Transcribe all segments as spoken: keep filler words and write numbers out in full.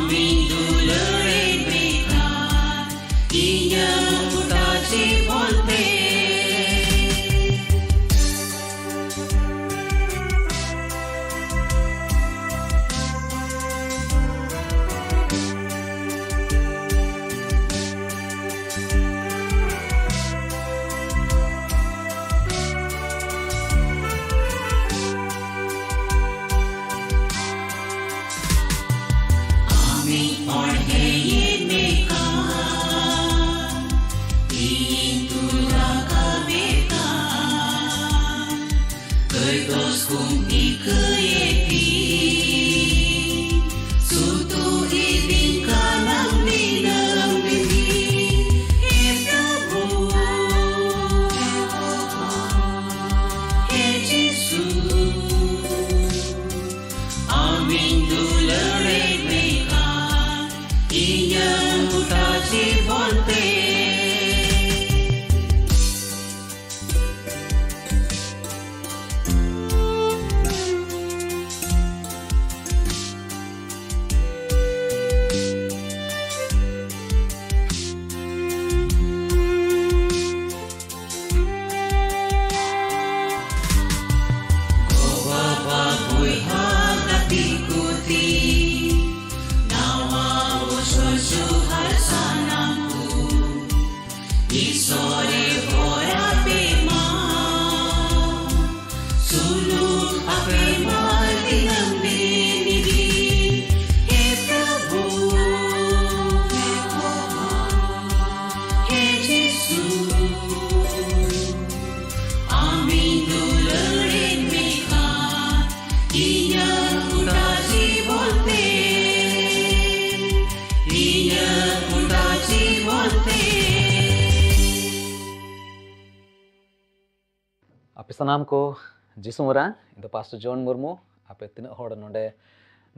ᱟᱢᱤᱧ ᱫᱩᱞᱟᱹᱲᱮᱫ ᱢᱮᱠᱷᱟᱱ ᱤᱧᱟᱹᱜ ᱜᱚᱴᱟ ᱡᱤᱵᱚᱱ ᱛᱮ᱾ ᱟᱢᱤᱧ ᱚᱬᱦᱮᱭᱮᱫ ᱢᱮᱠᱷᱟᱱ, ᱤᱧᱤᱧ ᱛᱩᱞ ᱨᱟᱠᱟᱵᱮᱫ ᱠᱟᱱ, ᱠᱟᱹᱭᱫᱚᱥ ᱠᱚᱢ ᱤᱠᱟᱹᱭᱮᱫ ᱛᱤᱧ, ᱥᱩᱛᱩᱜ ᱤᱫᱤᱧ ᱠᱟᱱᱟᱢ ᱫᱤᱱᱟᱹᱢ ᱫᱤᱱ, ᱦᱮ ᱯᱨᱚᱵᱷᱩ, ᱦᱮ ᱡᱤᱥᱩ᱾ ᱟᱢᱤᱧ ᱫᱩᱞᱟᱹᱲᱮᱫ ᱢᱮᱠᱷᱟᱱ, ᱤᱧᱟᱹᱜ ᱜᱚᱴᱟ ᱡᱤᱵᱚᱱ ᱛᱮ᱾ ᱜᱚ-ᱵᱟᱵᱟ, ᱵᱚᱭᱦᱟ, ᱜᱟᱛᱮ ᱠᱚ ᱛᱤᱧ, ᱱᱟᱣᱟ ᱵᱚᱪᱷᱚᱨ ᱡᱚᱦᱟᱨ ᱥᱟᱱᱟᱢ ᱠᱚ, ᱤᱥᱚᱨᱮ ᱦᱚᱨ ᱟᱯᱮ ᱢᱟ᱾ ᱥᱩᱞᱩᱠ ᱟᱯᱮ ᱢᱟ ᱫᱤᱱᱟᱹᱢ ᱫᱤᱱ ᱜᱮ, ᱦᱮ ᱯᱨᱚᱵᱷᱩ, ᱦᱮ ᱡᱤᱥᱩ᱾ ᱟᱢᱤᱧ ᱫᱩᱞᱟᱹᱲᱮᱫ ᱢᱮᱠᱷᱟᱱ, ᱤᱧᱟᱹᱜ ᱜᱚᱴᱟ ᱡᱤᱵᱚᱱ ᱛᱮ, ᱤᱧᱟᱹᱜ ᱜᱚᱴᱟ ᱡᱤᱵᱚᱱ ᱛᱮ᱾ ᱟᱯᱮ ᱥᱟᱱᱟᱢ ᱠᱚ ᱡᱤᱥᱩ ᱢᱟᱨᱟᱝ, ᱤᱧ ᱫᱚ ᱯᱟᱥᱴᱚᱨ ᱡᱚᱱ ᱢᱩᱨᱢᱩ᱾ ᱟᱯᱮ ᱛᱤᱱᱟᱹᱜ ᱦᱚᱲ ᱱᱚᱰᱮ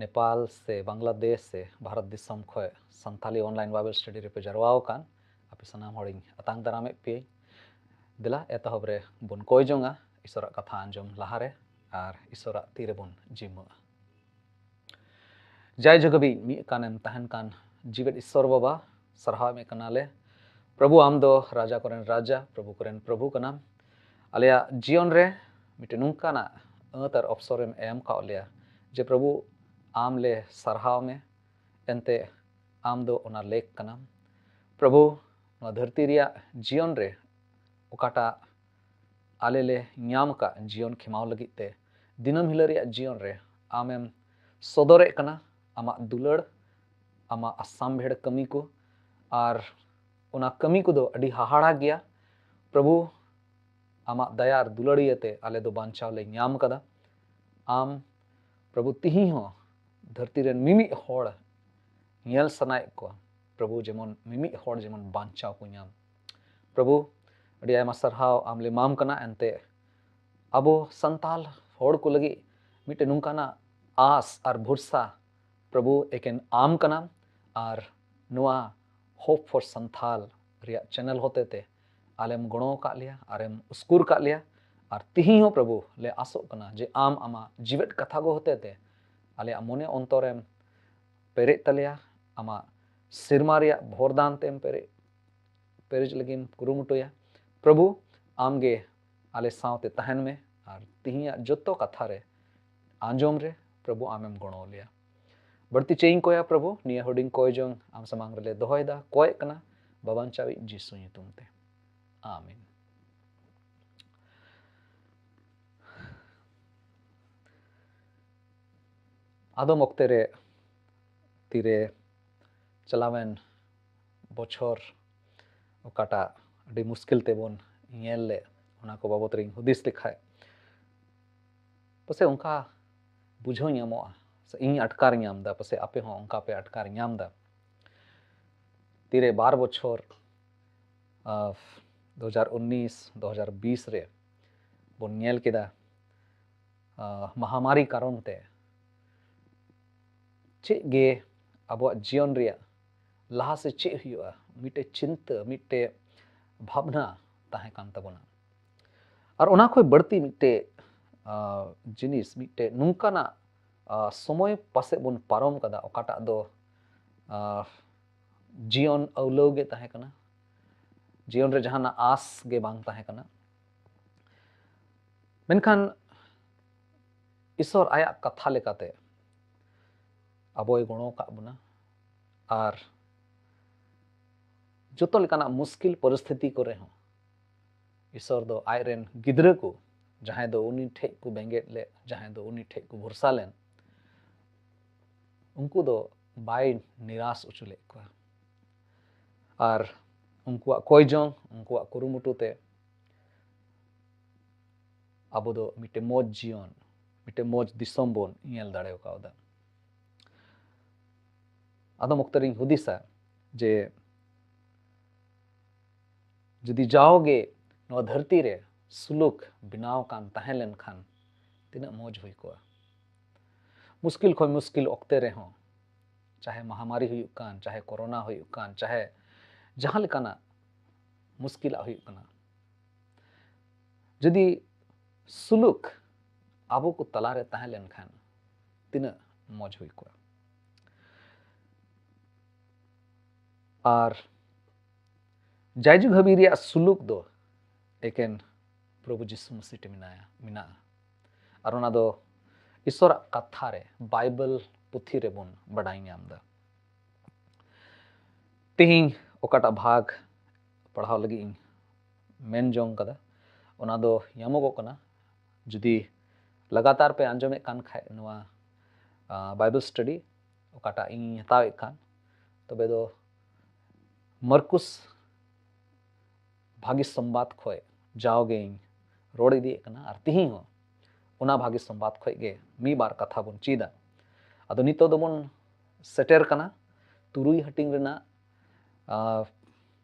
ᱱᱮᱯᱟᱞ ᱥᱮ ᱵᱟᱝᱞᱟᱫᱮᱥ ᱥᱮ ᱵᱷᱟᱨᱚᱛ ᱫᱤᱥᱚᱢ ᱠᱷᱚᱱ ᱥᱟᱱᱛᱟᱞᱤ online Bible study ᱨᱮᱯᱮ ᱡᱟᱨᱣᱟ ᱟᱠᱟᱱ, ᱟᱯᱮ ᱥᱟᱱᱟᱢ ᱦᱚᱲᱤᱧ ᱟᱛᱟᱝ ᱫᱟᱨᱟᱢᱮᱫ ᱯᱮᱭᱟᱹᱧ᱾ ᱫᱮᱞᱟ, ᱮᱛᱚᱦᱚᱵ ᱨᱮ ᱵᱚᱱ ᱠᱚᱭ ᱡᱚᱝᱟ ᱤᱥᱚᱨᱟᱜ ᱠᱟᱛᱷᱟ ᱟᱸᱡᱚᱢ ᱞᱟᱦᱟᱨᱮ ᱟᱨ ᱤᱥᱚᱨᱟᱜ ᱛᱤ ᱨᱮᱵᱚᱱ ᱡᱤᱢᱢᱟᱹᱜᱼᱟ᱾ ᱡᱟᱭ ᱡᱩᱜᱽ ᱦᱟᱹᱵᱤᱡ ᱢᱤᱫ ᱠᱟᱱᱮᱢ ᱛᱟᱦᱮᱱ ᱠᱟᱱ ᱡᱤᱣᱮᱫ ᱤᱥᱥᱚᱨ ᱵᱟᱵᱟ, ᱥᱟᱨᱦᱟᱣ ᱮᱢᱮᱫ ᱠᱟᱱᱟᱞᱮ᱾ ᱯᱨᱚᱵᱷᱩ, ᱟᱢ ᱫᱚ ᱨᱟᱡᱟ ᱠᱚᱨᱮᱱ ᱨᱟᱡᱟ, ᱯᱨᱚᱵᱷᱩ ᱠᱚᱨᱮᱱ ᱯᱨᱚᱵᱷᱩ ᱠᱟᱱᱟᱢ᱾ ᱟᱞᱮᱭᱟᱜ ᱡᱤᱭᱚᱱ ᱨᱮ ᱢᱤᱫᱴᱮᱱ ᱱᱚᱝᱠᱟᱱᱟᱜ ᱟᱹᱛ ᱟᱨ ᱚᱯᱥᱚᱨᱮᱢ ᱮᱢ ᱠᱟᱜ ᱞᱮᱭᱟ ᱡᱮ ᱯᱨᱚᱵᱷᱩ, ᱟᱢ ᱞᱮ ᱥᱟᱨᱦᱟᱣ ᱢᱮ᱾ ᱮᱱᱛᱮ ᱟᱢ ᱫᱚ ᱚᱱᱟ ᱞᱮᱠ ᱠᱟᱱᱟᱢ᱾ ᱯᱨᱚᱵᱷᱩ, ᱱᱚᱣᱟ ᱫᱷᱟᱹᱨᱛᱤ ᱨᱮᱭᱟᱜ ᱡᱤᱭᱚᱱ ᱨᱮ ᱚᱠᱟᱴᱟᱜ ᱟᱞᱮ ᱞᱮ ᱧᱟᱢ ᱟᱠᱟᱫ ᱡᱤᱭᱚᱱ ᱠᱷᱮᱢᱟᱣ ᱞᱟᱹᱜᱤᱫ ᱛᱮ ᱫᱤᱱᱟᱹᱢ ᱦᱤᱞᱳᱜ ᱨᱮᱭᱟᱜ ᱡᱤᱭᱚᱱ ᱨᱮ ᱟᱢᱮᱢ ᱥᱚᱫᱚᱨᱮᱫ ᱠᱟᱱᱟ ᱟᱢᱟᱜ ᱫᱩᱞᱟᱹᱲ, ᱟᱢᱟᱜ ᱟᱥᱟᱢ ᱵᱷᱮᱲ ᱠᱟᱹᱢᱤ ᱠᱚ, ᱟᱨ ᱚᱱᱟ ᱠᱟᱹᱢᱤ ᱠᱚᱫᱚ ᱟᱹᱰᱤ ᱦᱟᱦᱟᱲᱟ ᱜᱮᱭᱟ᱾ ᱯᱨᱚᱵᱷᱩ, ᱟᱢᱟᱜ ᱫᱟᱭᱟ ᱟᱨ ᱫᱩᱞᱟᱹᱲᱤᱭᱟᱹ ᱛᱮ ᱟᱞᱮ ᱫᱚ ᱵᱟᱧᱪᱟᱣ ᱞᱮ ᱧᱟᱢ ᱠᱟᱫᱟ᱾ ᱟᱢ ᱯᱨᱚᱵᱷᱩ, ᱛᱤᱦᱤᱧ ᱦᱚᱸ ᱫᱷᱟᱹᱨᱛᱤ ᱨᱮᱱ ᱢᱤᱢᱤᱫ ᱦᱚᱲ ᱧᱮᱞ ᱥᱟᱱᱟᱭᱮᱫ ᱠᱚᱣᱟ ᱯᱨᱚᱵᱷᱩ, ᱡᱮᱢᱚᱱ ᱢᱤᱢᱤᱫ ᱦᱚᱲ ᱡᱮᱢᱚᱱ ᱵᱟᱧᱪᱟᱣ ᱠᱚ ᱧᱟᱢ᱾ ᱯᱨᱚᱵᱷᱩ, ᱟᱹᱰᱤ ᱟᱭᱢᱟ ᱥᱟᱨᱦᱟᱣ ᱟᱢ ᱞᱮ ᱮᱢᱟᱢ ᱠᱟᱱᱟ᱾ ᱮᱱᱛᱮ ᱟᱵᱚ ᱥᱟᱱᱛᱟᱞ ᱦᱚᱲ ᱠᱚ ᱞᱟᱹᱜᱤᱫ ᱢᱤᱫᱴᱮᱱ ᱱᱚᱝᱠᱟᱱᱟᱜ ᱟᱥ ᱟᱨ ᱵᱷᱚᱨᱥᱟ ᱯᱨᱚᱵᱷᱩ ᱮᱠᱮᱱ ᱟᱢ ᱠᱟᱱᱟᱢ, ᱟᱨ ᱱᱚᱣᱟ Hope for Santhal ᱨᱮᱭᱟᱜ ᱪᱮᱱᱮᱞ ᱦᱚᱛᱮ ᱛᱮ ᱟᱞᱮᱢ ᱜᱚᱲᱚ ᱟᱠᱟᱫ ᱞᱮᱭᱟ ᱟᱨᱮᱢ ᱩᱥᱠᱩᱨ ᱟᱠᱟᱫ ᱞᱮᱭᱟ᱾ ᱟᱨ ᱛᱤᱦᱤᱧ ᱦᱚᱸ ᱯᱨᱚᱵᱷᱩ ᱞᱮ ᱟᱥᱚᱜ ᱠᱟᱱᱟ ᱡᱮ ᱟᱢ ᱟᱢᱟᱜ ᱡᱤᱣᱮᱫ ᱠᱟᱛᱷᱟ ᱠᱚ ᱦᱚᱛᱮ ᱛᱮ ᱟᱞᱮᱭᱟᱜ ᱢᱚᱱᱮ ᱚᱱᱛᱚᱨᱮᱢ ᱯᱮᱨᱮᱡ ᱛᱟᱞᱮᱭᱟ, ᱟᱢᱟᱜ ᱥᱮᱨᱢᱟ ᱨᱮᱭᱟᱜ ᱵᱷᱚᱨᱫᱟᱱ ᱛᱮᱢ ᱯᱮᱨᱮᱡ ᱯᱮᱨᱮᱡ ᱞᱟᱹᱜᱤᱫ ᱮᱢ ᱠᱩᱨᱩᱢᱩᱴᱩᱭᱟ᱾ ᱯᱨᱚᱵᱷᱩ, ᱟᱢᱜᱮ ᱟᱞᱮ ᱥᱟᱶᱛᱮ ᱛᱟᱦᱮᱱ ᱢᱮ ᱟᱨ ᱛᱤᱦᱤᱧᱟᱜ ᱡᱚᱛᱚ ᱠᱟᱛᱷᱟ ᱨᱮ ᱟᱸᱡᱚᱢ ᱨᱮ ᱯᱨᱚᱵᱷᱩ ᱟᱢᱮᱢ ᱜᱚᱲᱚ ᱞᱮᱭᱟ᱾ ᱵᱟᱹᱲᱛᱤ ᱪᱮᱫ ᱤᱧ ᱠᱚᱭᱟ ᱯᱨᱚᱵᱷᱩ, ᱱᱤᱭᱟᱹ ᱦᱩᱰᱤᱧ ᱠᱚᱭ ᱡᱚᱝ ᱟᱢ ᱥᱟᱢᱟᱝ ᱨᱮᱞᱮ ᱫᱚᱦᱚᱭᱮᱫᱟ, ᱠᱚᱭᱮᱫ ᱠᱟᱱᱟ ᱵᱟᱵᱟᱧᱪᱟᱣᱤᱡ ᱡᱤᱥᱩ ᱧᱩᱛᱩᱢ ᱛᱮ, ᱟᱢᱮᱱ᱾ ᱟᱫᱚᱢ ᱚᱠᱛᱮ ᱨᱮ ᱛᱤᱨᱮ ᱪᱟᱞᱟᱣᱮᱱ ᱵᱚᱪᱷᱚᱨ ᱚᱠᱟᱴᱟᱜ ᱟᱹᱰᱤ ᱢᱩᱥᱠᱤᱞ ᱛᱮᱵᱚᱱ ᱧᱮᱞ ᱞᱮᱫ, ᱚᱱᱟ ᱠᱚ ᱵᱟᱵᱚᱛ ᱨᱤᱧ ᱦᱩᱫᱤᱥ ᱞᱮᱠᱷᱟᱡ, ᱯᱟᱥᱮᱡ ᱚᱱᱠᱟ ᱵᱩᱡᱷᱟᱹᱣ ᱧᱟᱢᱚᱜᱼᱟ, ᱥᱮ ᱤᱧ ᱟᱴᱠᱟᱨ ᱧᱟᱢ ᱮᱫᱟ, ᱯᱟᱥᱮᱡ ᱟᱯᱮ ᱦᱚᱸ ᱚᱱᱠᱟ ᱯᱮ ᱟᱴᱠᱟᱨ ᱧᱟᱢ ᱮᱫᱟ᱾ ᱛᱤᱨᱮ ᱵᱟᱨ ᱵᱚᱪᱷᱚᱨ, ᱟᱦ, ᱫᱩ ᱦᱟᱡᱟᱨ ᱩᱱᱤᱥ, ᱫᱩ ᱦᱟᱡᱟᱨ ᱵᱤᱥ ᱨᱮ ᱵᱚᱱ ᱧᱮᱞ ᱠᱮᱫᱟ, ᱟᱦ, ᱢᱟᱦᱟᱢᱟᱨᱤ ᱠᱟᱨᱚᱱ ᱛᱮ ᱪᱮᱫ ᱜᱮ ᱟᱵᱚᱣᱟᱜ ᱡᱤᱭᱚᱱ ᱨᱮᱭᱟᱜ ᱞᱟᱦᱟ ᱥᱮᱫ ᱪᱮᱫ ᱦᱩᱭᱩᱜᱼᱟ, ᱢᱤᱫᱴᱮᱡ ᱪᱤᱱᱛᱟᱹ, ᱢᱤᱫᱴᱮᱡ ᱵᱷᱟᱵᱽᱱᱟ ᱛᱟᱦᱮᱸ ᱠᱟᱱ ᱛᱟᱵᱚᱱᱟ᱾ ᱟᱨ ᱚᱱᱟ ᱠᱷᱚᱱ ᱵᱟᱹᱲᱛᱤ ᱢᱤᱫᱴᱮᱡ, ᱟᱦ, ᱡᱤᱱᱤᱥ, ᱢᱤᱫᱴᱮᱡ ᱱᱚᱝᱠᱟᱱᱟᱜ, ᱟᱨ ᱥᱚᱢᱚᱭ ᱯᱟᱥᱮᱡ ᱵᱚᱱ ᱯᱟᱨᱚᱢ ᱠᱟᱫᱟ, ᱚᱠᱟᱴᱟᱜ ᱫᱚ ᱟᱨ ᱡᱤᱭᱚᱱ ᱟᱹᱣᱞᱟᱹᱣ ᱜᱮ ᱛᱟᱦᱮᱸ ᱠᱟᱱᱟ, ᱡᱤᱭᱚᱱ ᱨᱮ ᱡᱟᱦᱟᱱᱟᱜ ᱟᱸᱥ ᱜᱮ ᱵᱟᱝ ᱛᱟᱦᱮᱸ ᱠᱟᱱᱟ᱾ ᱢᱮᱱᱠᱷᱟᱱ ᱤᱥᱚᱨ ᱟᱭᱟᱜ ᱠᱟᱛᱷᱟ ᱞᱮᱠᱟᱛᱮ ᱟᱵᱚᱭ ᱜᱚᱲᱚ ᱟᱠᱟᱫ ᱵᱚᱱᱟ, ᱟᱨ ᱡᱚᱛᱚ ᱞᱮᱠᱟᱱᱟᱜ ᱢᱩᱥᱠᱤᱞ ᱯᱚᱨᱤᱥᱛᱷᱤᱛᱤ ᱠᱚᱨᱮ ᱦᱚᱸ ᱤᱥᱚᱨ ᱫᱚ ᱟᱡᱨᱮᱱ ᱜᱤᱫᱽᱨᱟᱹ ᱠᱚ, ᱡᱟᱦᱟᱸᱭ ᱫᱚ ᱩᱱᱤ ᱴᱷᱮᱡ ᱠᱚ ᱵᱮᱸᱜᱮᱫ ᱞᱮᱫ, ᱡᱟᱦᱟᱸᱭ ᱫᱚ ᱩᱱᱤ ᱴᱷᱮᱡ ᱠᱚ ᱵᱷᱚᱨᱥᱟ ᱞᱮᱱ, ᱩᱱᱠᱩ ᱫᱚ ᱵᱟᱭ ᱱᱤᱨᱟᱥ ᱦᱚᱪᱚ ᱞᱮᱫ ᱠᱚᱣᱟ᱾ ᱟᱨ ᱩᱱᱠᱩᱣᱟᱜ ᱠᱚᱭ ᱡᱚᱝ, ᱩᱱᱠᱩᱣᱟᱜ ᱠᱩᱨᱩᱢᱩᱴᱩ ᱛᱮ ᱟᱵᱚ ᱫᱚ ᱢᱤᱫᱴᱮᱱ ᱢᱚᱡᱽ ᱡᱤᱭᱚᱱ, ᱢᱤᱫᱴᱮᱱ ᱢᱚᱡᱽ ᱫᱤᱥᱚᱢ ᱵᱚᱱ ᱧᱮᱞ ᱫᱟᱲᱮ ᱠᱟᱣᱫᱟ᱾ ᱟᱫᱚᱢ ᱚᱠᱛᱚ ᱨᱤᱧ ᱦᱩᱫᱤᱥᱟ ᱡᱮ ᱡᱩᱫᱤ ᱡᱟᱣᱜᱮ ᱱᱚᱣᱟ ᱫᱷᱟᱹᱨᱛᱤ ᱨᱮ ᱥᱩᱞᱩᱠ ᱵᱮᱱᱟᱣ ᱠᱟᱱ ᱛᱟᱦᱮᱸ ᱞᱮᱱᱠᱷᱟᱱ ᱛᱤᱱᱟᱹᱜ ᱢᱚᱡᱽ ᱦᱩᱭ ᱠᱚᱜᱼᱟ᱾ ᱢᱩᱥᱠᱤᱞ ᱠᱷᱚᱱ ᱢᱩᱥᱠᱤᱞ ᱚᱠᱛᱮ ᱨᱮᱦᱚᱸ, ᱪᱟᱦᱮ ᱢᱟᱦᱟᱢᱟᱨᱤ ᱦᱩᱭᱩᱜ ᱠᱟᱱ, ᱪᱟᱦᱮ ᱠᱳᱨᱳᱱᱟ ᱦᱩᱭᱩᱜ ᱠᱟᱱ, ᱪᱟᱦᱮ ᱡᱟᱦᱟᱸ ᱞᱮᱠᱟᱱᱟᱜ ᱢᱩᱥᱠᱤᱞᱟᱜ ᱦᱩᱭᱩᱜ ᱠᱟᱱᱟ, ᱡᱩᱫᱤ ᱥᱩᱞᱩᱠ ᱟᱵᱚ ᱠᱚ ᱛᱟᱞᱟᱨᱮ ᱛᱟᱦᱮᱸ ᱞᱮᱱᱠᱷᱟᱱ ᱛᱤᱱᱟᱹᱜ ᱢᱚᱡᱽ ᱦᱩᱭ ᱠᱚᱜᱼᱟ᱾ ᱟᱨ ᱡᱟᱭᱡᱩᱜᱽ ᱦᱟᱹᱵᱤᱡ ᱨᱮᱭᱟᱜ ᱥᱩᱞᱩᱠ ᱫᱚ ᱮᱠᱮᱱ ᱯᱨᱚᱵᱷᱩ ᱡᱤᱥᱩ ᱢᱟᱹᱥᱤ ᱴᱷᱮᱱ ᱢᱮᱱᱟᱭᱟ, ᱢᱮᱱᱟᱜᱼᱟ᱾ ᱟᱨ ᱚᱱᱟ ᱫᱚ ᱤᱥᱚᱨᱟᱜ ᱠᱟᱛᱷᱟ ᱨᱮ, ᱵᱟᱭᱵᱮᱞ ᱯᱩᱛᱷᱤ ᱨᱮᱵᱚᱱ ᱵᱟᱰᱟᱭ ᱧᱟᱢ ᱮᱫᱟ᱾ ᱛᱮᱦᱮᱧ ᱚᱠᱟᱴᱟᱜ ᱵᱷᱟᱜᱽ ᱯᱟᱲᱦᱟᱣ ᱞᱟᱹᱜᱤᱫ ᱤᱧ ᱢᱮᱱ ᱡᱚᱝ ᱠᱟᱫᱟ, ᱚᱱᱟ ᱫᱚ ᱧᱟᱢᱚᱜᱚᱜ ᱠᱟᱱᱟ, ᱡᱩᱫᱤ ᱞᱟᱜᱟᱛᱟᱨ ᱯᱮ ᱟᱸᱡᱚᱢᱮᱫ ᱠᱟᱱ ᱠᱷᱟᱡ ᱱᱚᱣᱟ, ᱟ, ᱵᱟᱭᱵᱮᱞ ᱥᱴᱟᱰᱤ ᱚᱠᱟᱴᱟᱜ ᱤᱧ ᱦᱟᱛᱟᱣᱮᱫ ᱠᱟᱱ, ᱛᱚᱵᱮ ᱫᱚ ᱢᱟᱨᱠᱩᱥ ᱵᱷᱟᱹᱜᱤ ᱥᱚᱢᱵᱟᱫ ᱠᱷᱚᱡ ᱡᱟᱣᱜᱮᱧ ᱨᱚᱲ ᱤᱫᱤᱭᱮᱫ ᱠᱟᱱᱟ, ᱟᱨ ᱛᱤᱦᱤᱧ ᱦᱚᱸ ᱚᱱᱟ ᱵᱷᱟᱹᱜᱤ ᱥᱚᱢᱵᱟᱫ ᱠᱷᱚᱡ ᱜᱮ ᱢᱤᱫ ᱵᱟᱨ ᱠᱟᱛᱷᱟ ᱵᱚᱱ ᱪᱮᱫᱟ᱾ ᱟᱫᱚ ᱱᱤᱛᱚᱜ ᱫᱚᱵᱚᱱ ᱥᱮᱴᱮᱨ ᱠᱟᱱᱟ ᱛᱩᱨᱩᱭ ᱦᱟᱹᱴᱤᱧ ᱨᱮᱱᱟᱜ, ᱟ,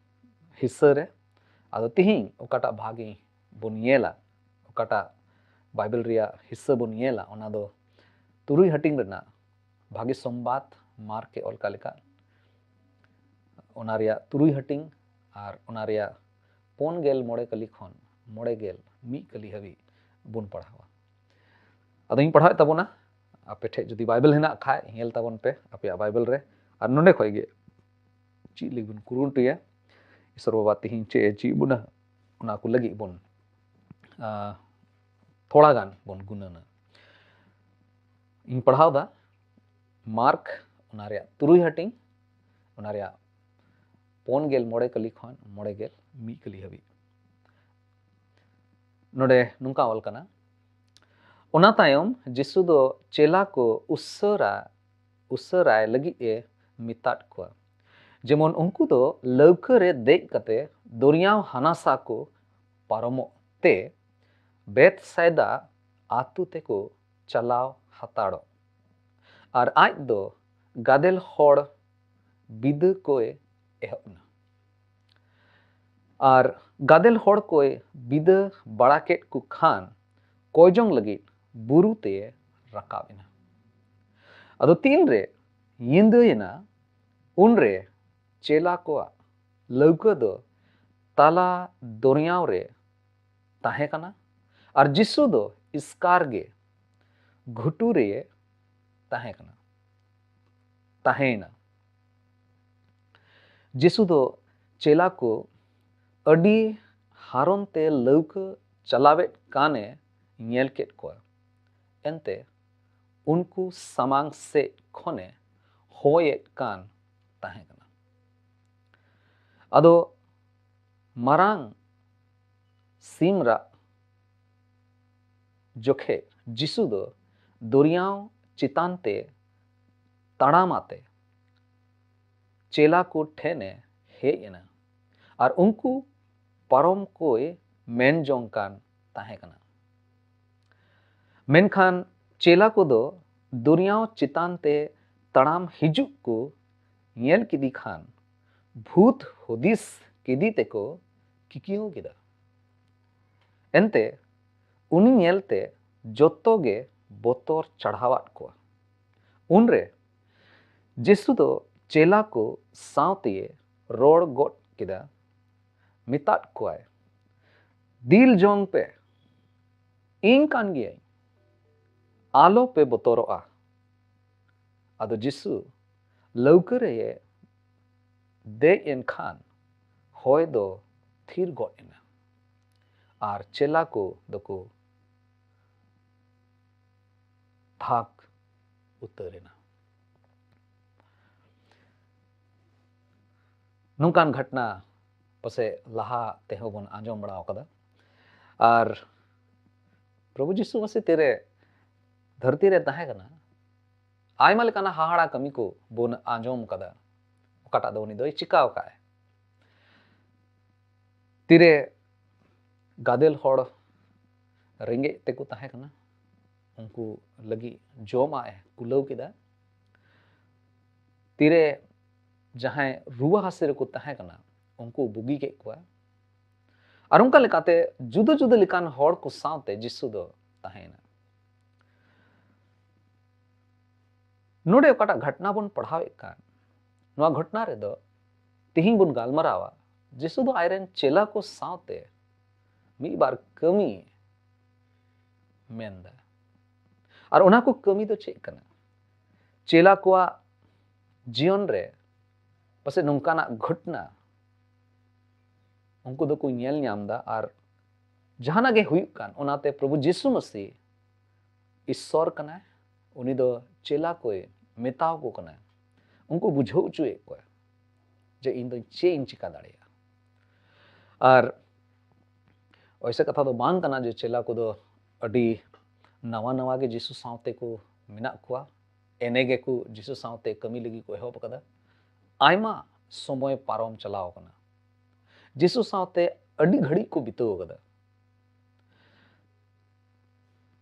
ᱦᱤᱥᱥᱟᱹ ᱨᱮ᱾ ᱟᱫᱚ ᱛᱤᱦᱤᱧ ᱚᱠᱟᱴᱟᱜ ᱵᱷᱟᱹᱜᱤ ᱵᱚᱱ ᱧᱮᱞᱟ, ᱚᱠᱟᱴᱟᱜ ᱵᱟᱭᱵᱮᱞ ᱨᱮᱭᱟᱜ ᱦᱤᱥᱥᱟᱹ ᱵᱚᱱ ᱧᱮᱞᱟ, ᱚᱱᱟ ᱫᱚ ᱛᱩᱨᱩᱭ ᱦᱟᱹᱴᱤᱧ ᱨᱮᱱᱟᱜ ᱵᱷᱟᱹᱜᱤ ᱥᱚᱢᱵᱟᱫ, ᱢᱟᱨᱠ ᱮ ᱚᱞ ᱠᱟᱜ ᱞᱮᱠᱟ, ᱚᱱᱟ ᱨᱮᱭᱟᱜ ᱛᱩᱨᱩᱭ ᱦᱟᱹᱴᱤᱧ ᱟᱨ ᱚᱱᱟ ᱨᱮᱭᱟᱜ ᱯᱩᱱ ᱜᱮᱞ ᱢᱚᱬᱮ ᱠᱟᱹᱞᱤ ᱠᱷᱚᱱ ᱢᱚᱬᱮ ᱜᱮᱞ ᱢᱤᱫ ᱠᱟᱹᱞᱤ ᱦᱟᱹᱵᱤᱡ ᱵᱚᱱ ᱯᱟᱲᱦᱟᱣᱟ᱾ ᱟᱫᱚᱧ ᱯᱟᱲᱦᱟᱣᱮᱫ ᱛᱟᱵᱚᱱᱟ, ᱟᱯᱮ ᱴᱷᱮᱡ ᱡᱩᱫᱤ ᱵᱟᱭᱵᱮᱞ ᱦᱮᱱᱟᱜ ᱠᱷᱟᱡ, ᱧᱮᱞ ᱛᱟᱵᱚᱱ ᱯᱮ ᱟᱯᱮᱭᱟᱜ ᱵᱟᱭᱵᱮᱞ ᱨᱮ᱾ ᱟᱨ ᱱᱚᱰᱮ ᱠᱷᱚᱡ ᱜᱮ ᱪᱮᱫ ᱞᱟᱹᱜᱤᱫ ᱵᱚᱱ ᱠᱩᱨᱩᱢᱩᱴᱩᱭᱟ, ᱤᱥᱚᱨ ᱵᱟᱵᱟ ᱛᱤᱦᱤᱧ ᱪᱮᱫ ᱮ ᱪᱮᱫ ᱵᱚᱱᱟ, ᱚᱱᱟ ᱠᱚ ᱞᱟᱹᱜᱤᱫ ᱵᱚᱱ, ᱟᱸ, ᱛᱷᱚᱲᱟ ᱜᱟᱱ ᱵᱚᱱ ᱜᱩᱱᱟᱹᱱᱟ᱾ ᱤᱧ ᱯᱟᱲᱦᱟᱣ ᱫᱟ ᱢᱟᱨᱠ, ᱚᱱᱟ ᱨᱮᱭᱟᱜ ᱛᱩᱨᱩᱭ ᱦᱟᱹᱴᱤᱧ, ᱚᱱᱟ ᱨᱮᱭᱟᱜ ᱯᱩᱱ ᱜᱮᱞ ᱢᱚᱬᱮ ᱠᱟᱹᱞᱤ ᱠᱷᱚᱱ ᱢᱚᱬᱮ ᱜᱮᱞ ᱢᱤᱫ ᱠᱟᱹᱞᱤ ᱦᱟᱹᱵᱤᱡ᱾ ᱱᱚᱰᱮ ᱱᱚᱝᱠᱟ ᱚᱞ ᱠᱟᱱᱟ, ᱚᱱᱟ ᱛᱟᱭᱚᱢ ᱡᱤᱥᱩ ᱫᱚ ᱪᱮᱞᱟ ᱠᱚ ᱩᱥᱟᱹᱨᱟ, ᱩᱥᱟᱹᱨᱟᱭ ᱞᱟᱹᱜᱤᱫ ᱮ ᱢᱮᱛᱟᱫ ᱠᱚᱣᱟ, ᱡᱮᱢᱚᱱ ᱩᱱᱠᱩ ᱫᱚ ᱞᱟᱹᱣᱠᱟᱹ ᱨᱮ ᱫᱮᱡ ᱠᱟᱛᱮ ᱫᱚᱨᱭᱟᱣ ᱦᱟᱱᱟᱥᱟ ᱠᱚ ᱯᱟᱨᱚᱢᱚᱜ ᱛᱮ ᱵᱮᱛᱥᱟᱭᱫᱟ ᱟᱹᱛᱩ ᱛᱮᱠᱚ ᱪᱟᱞᱟᱣ ᱦᱟᱛᱟᱲᱚᱜ᱾ ᱟᱨ ᱟᱡ ᱫᱚ ᱜᱟᱫᱮᱞ ᱦᱚᱲ ᱵᱤᱫᱟᱹ ᱠᱚᱭ ᱮᱦᱚᱵ ᱮᱱᱟ᱾ ᱟᱨ ᱜᱟᱫᱮᱞ ᱦᱚᱲ ᱠᱚᱭ ᱵᱤᱫᱟᱹ ᱵᱟᱲᱟ ᱠᱮᱫ ᱠᱚ ᱠᱷᱟᱱ, ᱠᱚᱭ ᱡᱚᱝ ᱞᱟᱹᱜᱤᱫ ᱵᱩᱨᱩ ᱛᱮ ᱨᱟᱠᱟᱵ ᱮᱱᱟ᱾ ᱟᱫᱚ ᱛᱤᱱᱨᱮ ᱧᱤᱫᱟᱹᱭᱮᱱᱟ, ᱩᱱᱨᱮ ᱪᱮᱞᱟ ᱠᱚᱣᱟᱜ ᱞᱟᱹᱣᱠᱟᱹ ᱫᱚ ᱛᱟᱞᱟ ᱫᱚᱨᱭᱟᱣ ᱨᱮ ᱛᱟᱦᱮᱸ ᱠᱟᱱᱟ, ᱟᱨ ᱡᱤᱥᱩ ᱫᱚ ᱮᱥᱠᱟᱨ ᱜᱮ ᱜᱷᱩᱴᱩ ᱨᱮ ᱛᱟᱦᱮᱸ ᱠᱟᱱᱟ, ᱛᱟᱦᱮᱸᱭᱮᱱᱟ᱾ ᱡᱤᱥᱩ ᱫᱚ ᱪᱮᱞᱟ ᱠᱚ ᱟᱹᱰᱤ ᱦᱟᱨᱚᱱ ᱛᱮ ᱞᱟᱹᱣᱠᱟᱹ ᱪᱟᱞᱟᱣᱮᱫ ᱠᱟᱱᱮ ᱧᱮᱞ ᱠᱮᱫ ᱠᱚᱣᱟ᱾ ᱮᱱᱛᱮ ᱩᱱᱠᱩ ᱥᱟᱢᱟᱝ ᱥᱮᱫ ᱠᱷᱚᱱᱮ ᱦᱚᱭᱮᱫ ᱠᱟᱱ ᱛᱟᱦᱮᱸ ᱠᱟᱱᱟ᱾ ᱟᱫᱚ ᱢᱟᱨᱟᱝ ᱥᱤᱢ ᱨᱟᱜ ᱡᱚᱠᱷᱮᱡ ᱡᱤᱥᱩ ᱫᱚ ᱫᱚᱨᱭᱟᱣ ᱪᱮᱛᱟᱱ ᱛᱮ ᱛᱟᱲᱟᱢ ᱟᱛᱮ ᱪᱮᱞᱟ ᱠᱚ ᱴᱷᱮᱱᱮ ᱦᱮᱡ ᱮᱱᱟ ᱟᱨ ᱩᱱᱠᱩ ᱯᱟᱨᱚᱢ ᱠᱚᱭ ᱢᱮᱱ ᱡᱚᱝ ᱠᱟᱱ ᱛᱟᱦᱮᱸ ᱠᱟᱱᱟ᱾ ᱢᱮᱱᱠᱷᱟᱱ ᱪᱮᱞᱟ ᱠᱚᱫᱚ ᱫᱚᱨᱭᱟᱣ ᱪᱮᱛᱟᱱ ᱛᱮ ᱛᱟᱲᱟᱢ ᱦᱤᱡᱩᱜ ᱠᱚ ᱧᱮᱞ ᱠᱮᱫᱮ ᱠᱷᱟᱱ, ᱵᱷᱩᱛ ᱦᱩᱫᱤᱥ ᱠᱮᱫᱮ ᱛᱮᱠᱚ ᱠᱤᱠᱤᱭᱟᱹᱣ ᱠᱮᱫᱟ᱾ ᱮᱱᱛᱮ ᱩᱱᱤ ᱧᱮᱞᱛᱮ ᱡᱚᱛᱚ ᱜᱮ ᱵᱚᱛᱚᱨ ᱪᱟᱲᱦᱟᱣᱟᱫ ᱠᱚᱣᱟ᱾ ᱩᱱᱨᱮ ᱡᱤᱥᱩ ᱫᱚ ᱪᱮᱞᱟ ᱠᱚ ᱥᱟᱶᱛᱮᱭᱮ ᱨᱚᱲ ᱜᱚᱫ ᱠᱮᱫᱟ, ᱢᱮᱛᱟᱫ ᱠᱚᱣᱟᱭ, "ᱫᱤᱞ ᱡᱚᱝ ᱯᱮ, ᱤᱧ ᱠᱟᱱ ᱜᱤᱭᱟᱹᱧ, ᱟᱞᱚ ᱯᱮ ᱵᱚᱛᱚᱨᱚᱜᱼᱟ᱾ ᱟᱫᱚ ᱡᱤᱥᱩ ᱞᱟᱹᱣᱠᱟᱹ ᱨᱮᱭᱮ ᱫᱮᱡ ᱮᱱ ᱠᱷᱟᱱ ᱦᱚᱭ ᱫᱚ ᱛᱷᱤᱨ ᱜᱚᱫ ᱮᱱᱟ ᱟᱨ ᱪᱮᱞᱟ ᱠᱚ ᱫᱚᱠᱚ ᱛᱷᱟᱠ ᱩᱛᱟᱹᱨ ᱮᱱᱟ᱾ ᱱᱚᱝᱠᱟᱱ ᱜᱷᱚᱴᱱᱟ ᱯᱟᱥᱮᱡ ᱞᱟᱦᱟ ᱛᱮᱦᱚᱸ ᱵᱚᱱ ᱟᱸᱡᱚᱢ ᱵᱟᱲᱟ ᱟᱠᱟᱫᱟ᱾ ᱟᱨ ᱯᱨᱚᱵᱷᱩ ᱡᱤᱥᱩ ᱢᱟᱥᱤ ᱛᱤᱨᱮ ᱫᱷᱟᱹᱨᱛᱤ ᱨᱮ ᱛᱟᱦᱮᱸ ᱠᱟᱱᱟ, ᱟᱭᱢᱟ ᱞᱮᱠᱟᱱᱟᱜ ᱦᱟᱦᱟᱲᱟ ᱠᱟᱹᱢᱤ ᱠᱚ ᱵᱚᱱ ᱟᱸᱡᱚᱢ ᱠᱟᱫᱟ, ᱚᱠᱟᱴᱟᱜ ᱫᱚ ᱩᱱᱤ ᱫᱚᱭ ᱪᱤᱠᱟᱹ ᱟᱠᱟᱫᱼᱟ᱾ ᱛᱤᱨᱮ ᱜᱟᱫᱮᱞ ᱦᱚᱲ ᱨᱮᱸᱜᱮᱡ ᱛᱮᱠᱚ ᱛᱟᱦᱮᱸ ᱠᱟᱱᱟ, ᱩᱱᱠᱩ ᱞᱟᱹᱜᱤᱫ ᱡᱚᱢᱟᱜ ᱮ ᱠᱩᱞᱟᱹᱣ ᱠᱮᱫᱟ᱾ ᱛᱤᱨᱮ ᱡᱟᱦᱟᱸᱭ ᱨᱩᱣᱟᱹ ᱦᱟᱹᱥᱩ ᱨᱮᱠᱚ ᱛᱟᱦᱮᱸ ᱠᱟᱱᱟ, ᱩᱱᱠᱩ ᱵᱩᱜᱤ ᱠᱮᱫ ᱠᱚᱣᱟ᱾ ᱟᱨ ᱚᱱᱠᱟ ᱞᱮᱠᱟᱛᱮ ᱡᱩᱫᱟᱹ ᱡᱩᱫᱟᱹ ᱞᱮᱠᱟᱱ ᱦᱚᱲ ᱠᱚ ᱥᱟᱶᱛᱮ ᱡᱤᱥᱩ ᱫᱚ ᱛᱟᱦᱮᱸᱭᱮᱱᱟ᱾ ᱱᱚᱰᱮ ᱚᱠᱟᱴᱟᱜ ᱜᱷᱚᱴᱱᱟ ᱵᱚᱱ ᱯᱟᱲᱦᱟᱣᱮᱫ ᱠᱟᱱ, ᱱᱚᱣᱟ ᱜᱷᱚᱴᱱᱟ ᱨᱮᱫᱚ ᱛᱤᱦᱤᱧ ᱵᱚᱱ ᱜᱟᱞᱢᱟᱨᱟᱣᱟ, ᱡᱤᱥᱩ ᱫᱚ ᱟᱡᱨᱮᱱ ᱪᱮᱞᱟ ᱠᱚ ᱥᱟᱶᱛᱮ ᱢᱤᱫ ᱵᱟᱨ ᱠᱟᱹᱢᱤ ᱢᱮᱱᱫᱟ᱾ ᱟᱨ ᱚᱱᱟ ᱠᱚ ᱠᱟᱹᱢᱤ ᱫᱚ ᱪᱮᱫ ᱠᱟᱱᱟ? ᱪᱮᱞᱟ ᱠᱚᱣᱟᱜ ᱡᱤᱭᱚᱱ ᱨᱮ ᱯᱟᱥᱮᱡ ᱱᱚᱝᱠᱟᱱᱟᱜ ᱜᱷᱚᱴᱱᱟ ᱩᱱᱠᱩ ᱫᱚᱠᱚ ᱧᱮᱞ ᱧᱟᱢ ᱮᱫᱟ, ᱟᱨ ᱡᱟᱦᱟᱱᱟᱜ ᱜᱮ ᱦᱩᱭᱩᱜ ᱠᱟᱱ, ᱚᱱᱟᱛᱮ ᱯᱨᱚᱵᱷᱩ ᱡᱤᱥᱩ ᱢᱟᱥᱤ ᱤᱥᱥᱚᱨ ᱠᱟᱱᱟᱭ, ᱩᱱᱤ ᱫᱚ ᱪᱮᱞᱟ ᱠᱚᱭ ᱢᱮᱛᱟᱣᱟᱠᱚ ᱠᱟᱱᱟ, ᱩᱱᱠᱩ ᱵᱩᱡᱷᱟᱹᱣ ᱦᱚᱪᱚᱭᱮᱫ ᱠᱚᱣᱟ ᱡᱮ ᱤᱧ ᱫᱚ ᱪᱮᱫ ᱤᱧ ᱪᱤᱠᱟ ᱫᱟᱲᱮᱭᱟᱜᱼᱟ᱾ ᱟᱨ ᱚᱭᱥᱮ ᱠᱟᱛᱷᱟ ᱫᱚ ᱵᱟᱝ ᱠᱟᱱᱟ ᱡᱮ ᱪᱮᱞᱟ ᱠᱚᱫᱚ ᱟᱹᱰᱤ ᱱᱟᱣᱟ ᱱᱟᱣᱟ ᱜᱮ ᱡᱤᱥᱩ ᱥᱟᱶᱛᱮ ᱠᱚ ᱢᱮᱱᱟᱜ ᱠᱚᱣᱟ, ᱮᱱᱮ ᱜᱮᱠᱚ ᱡᱤᱥᱩ ᱥᱟᱶᱛᱮ ᱠᱟᱹᱢᱤ ᱞᱟᱹᱜᱤᱫ ᱠᱚ ᱮᱦᱚᱵ ᱟᱠᱟᱫᱟ᱾ ᱟᱭᱢᱟ ᱥᱚᱢᱚᱭ ᱯᱟᱨᱚᱢ ᱪᱟᱞᱟᱣ ᱟᱠᱟᱱᱟ, ᱡᱤᱥᱩ ᱥᱟᱶᱛᱮ ᱟᱹᱰᱤ ᱜᱷᱟᱹᱲᱤᱡ ᱠᱚ ᱵᱤᱛᱟᱹᱣ ᱟᱠᱟᱫᱟ᱾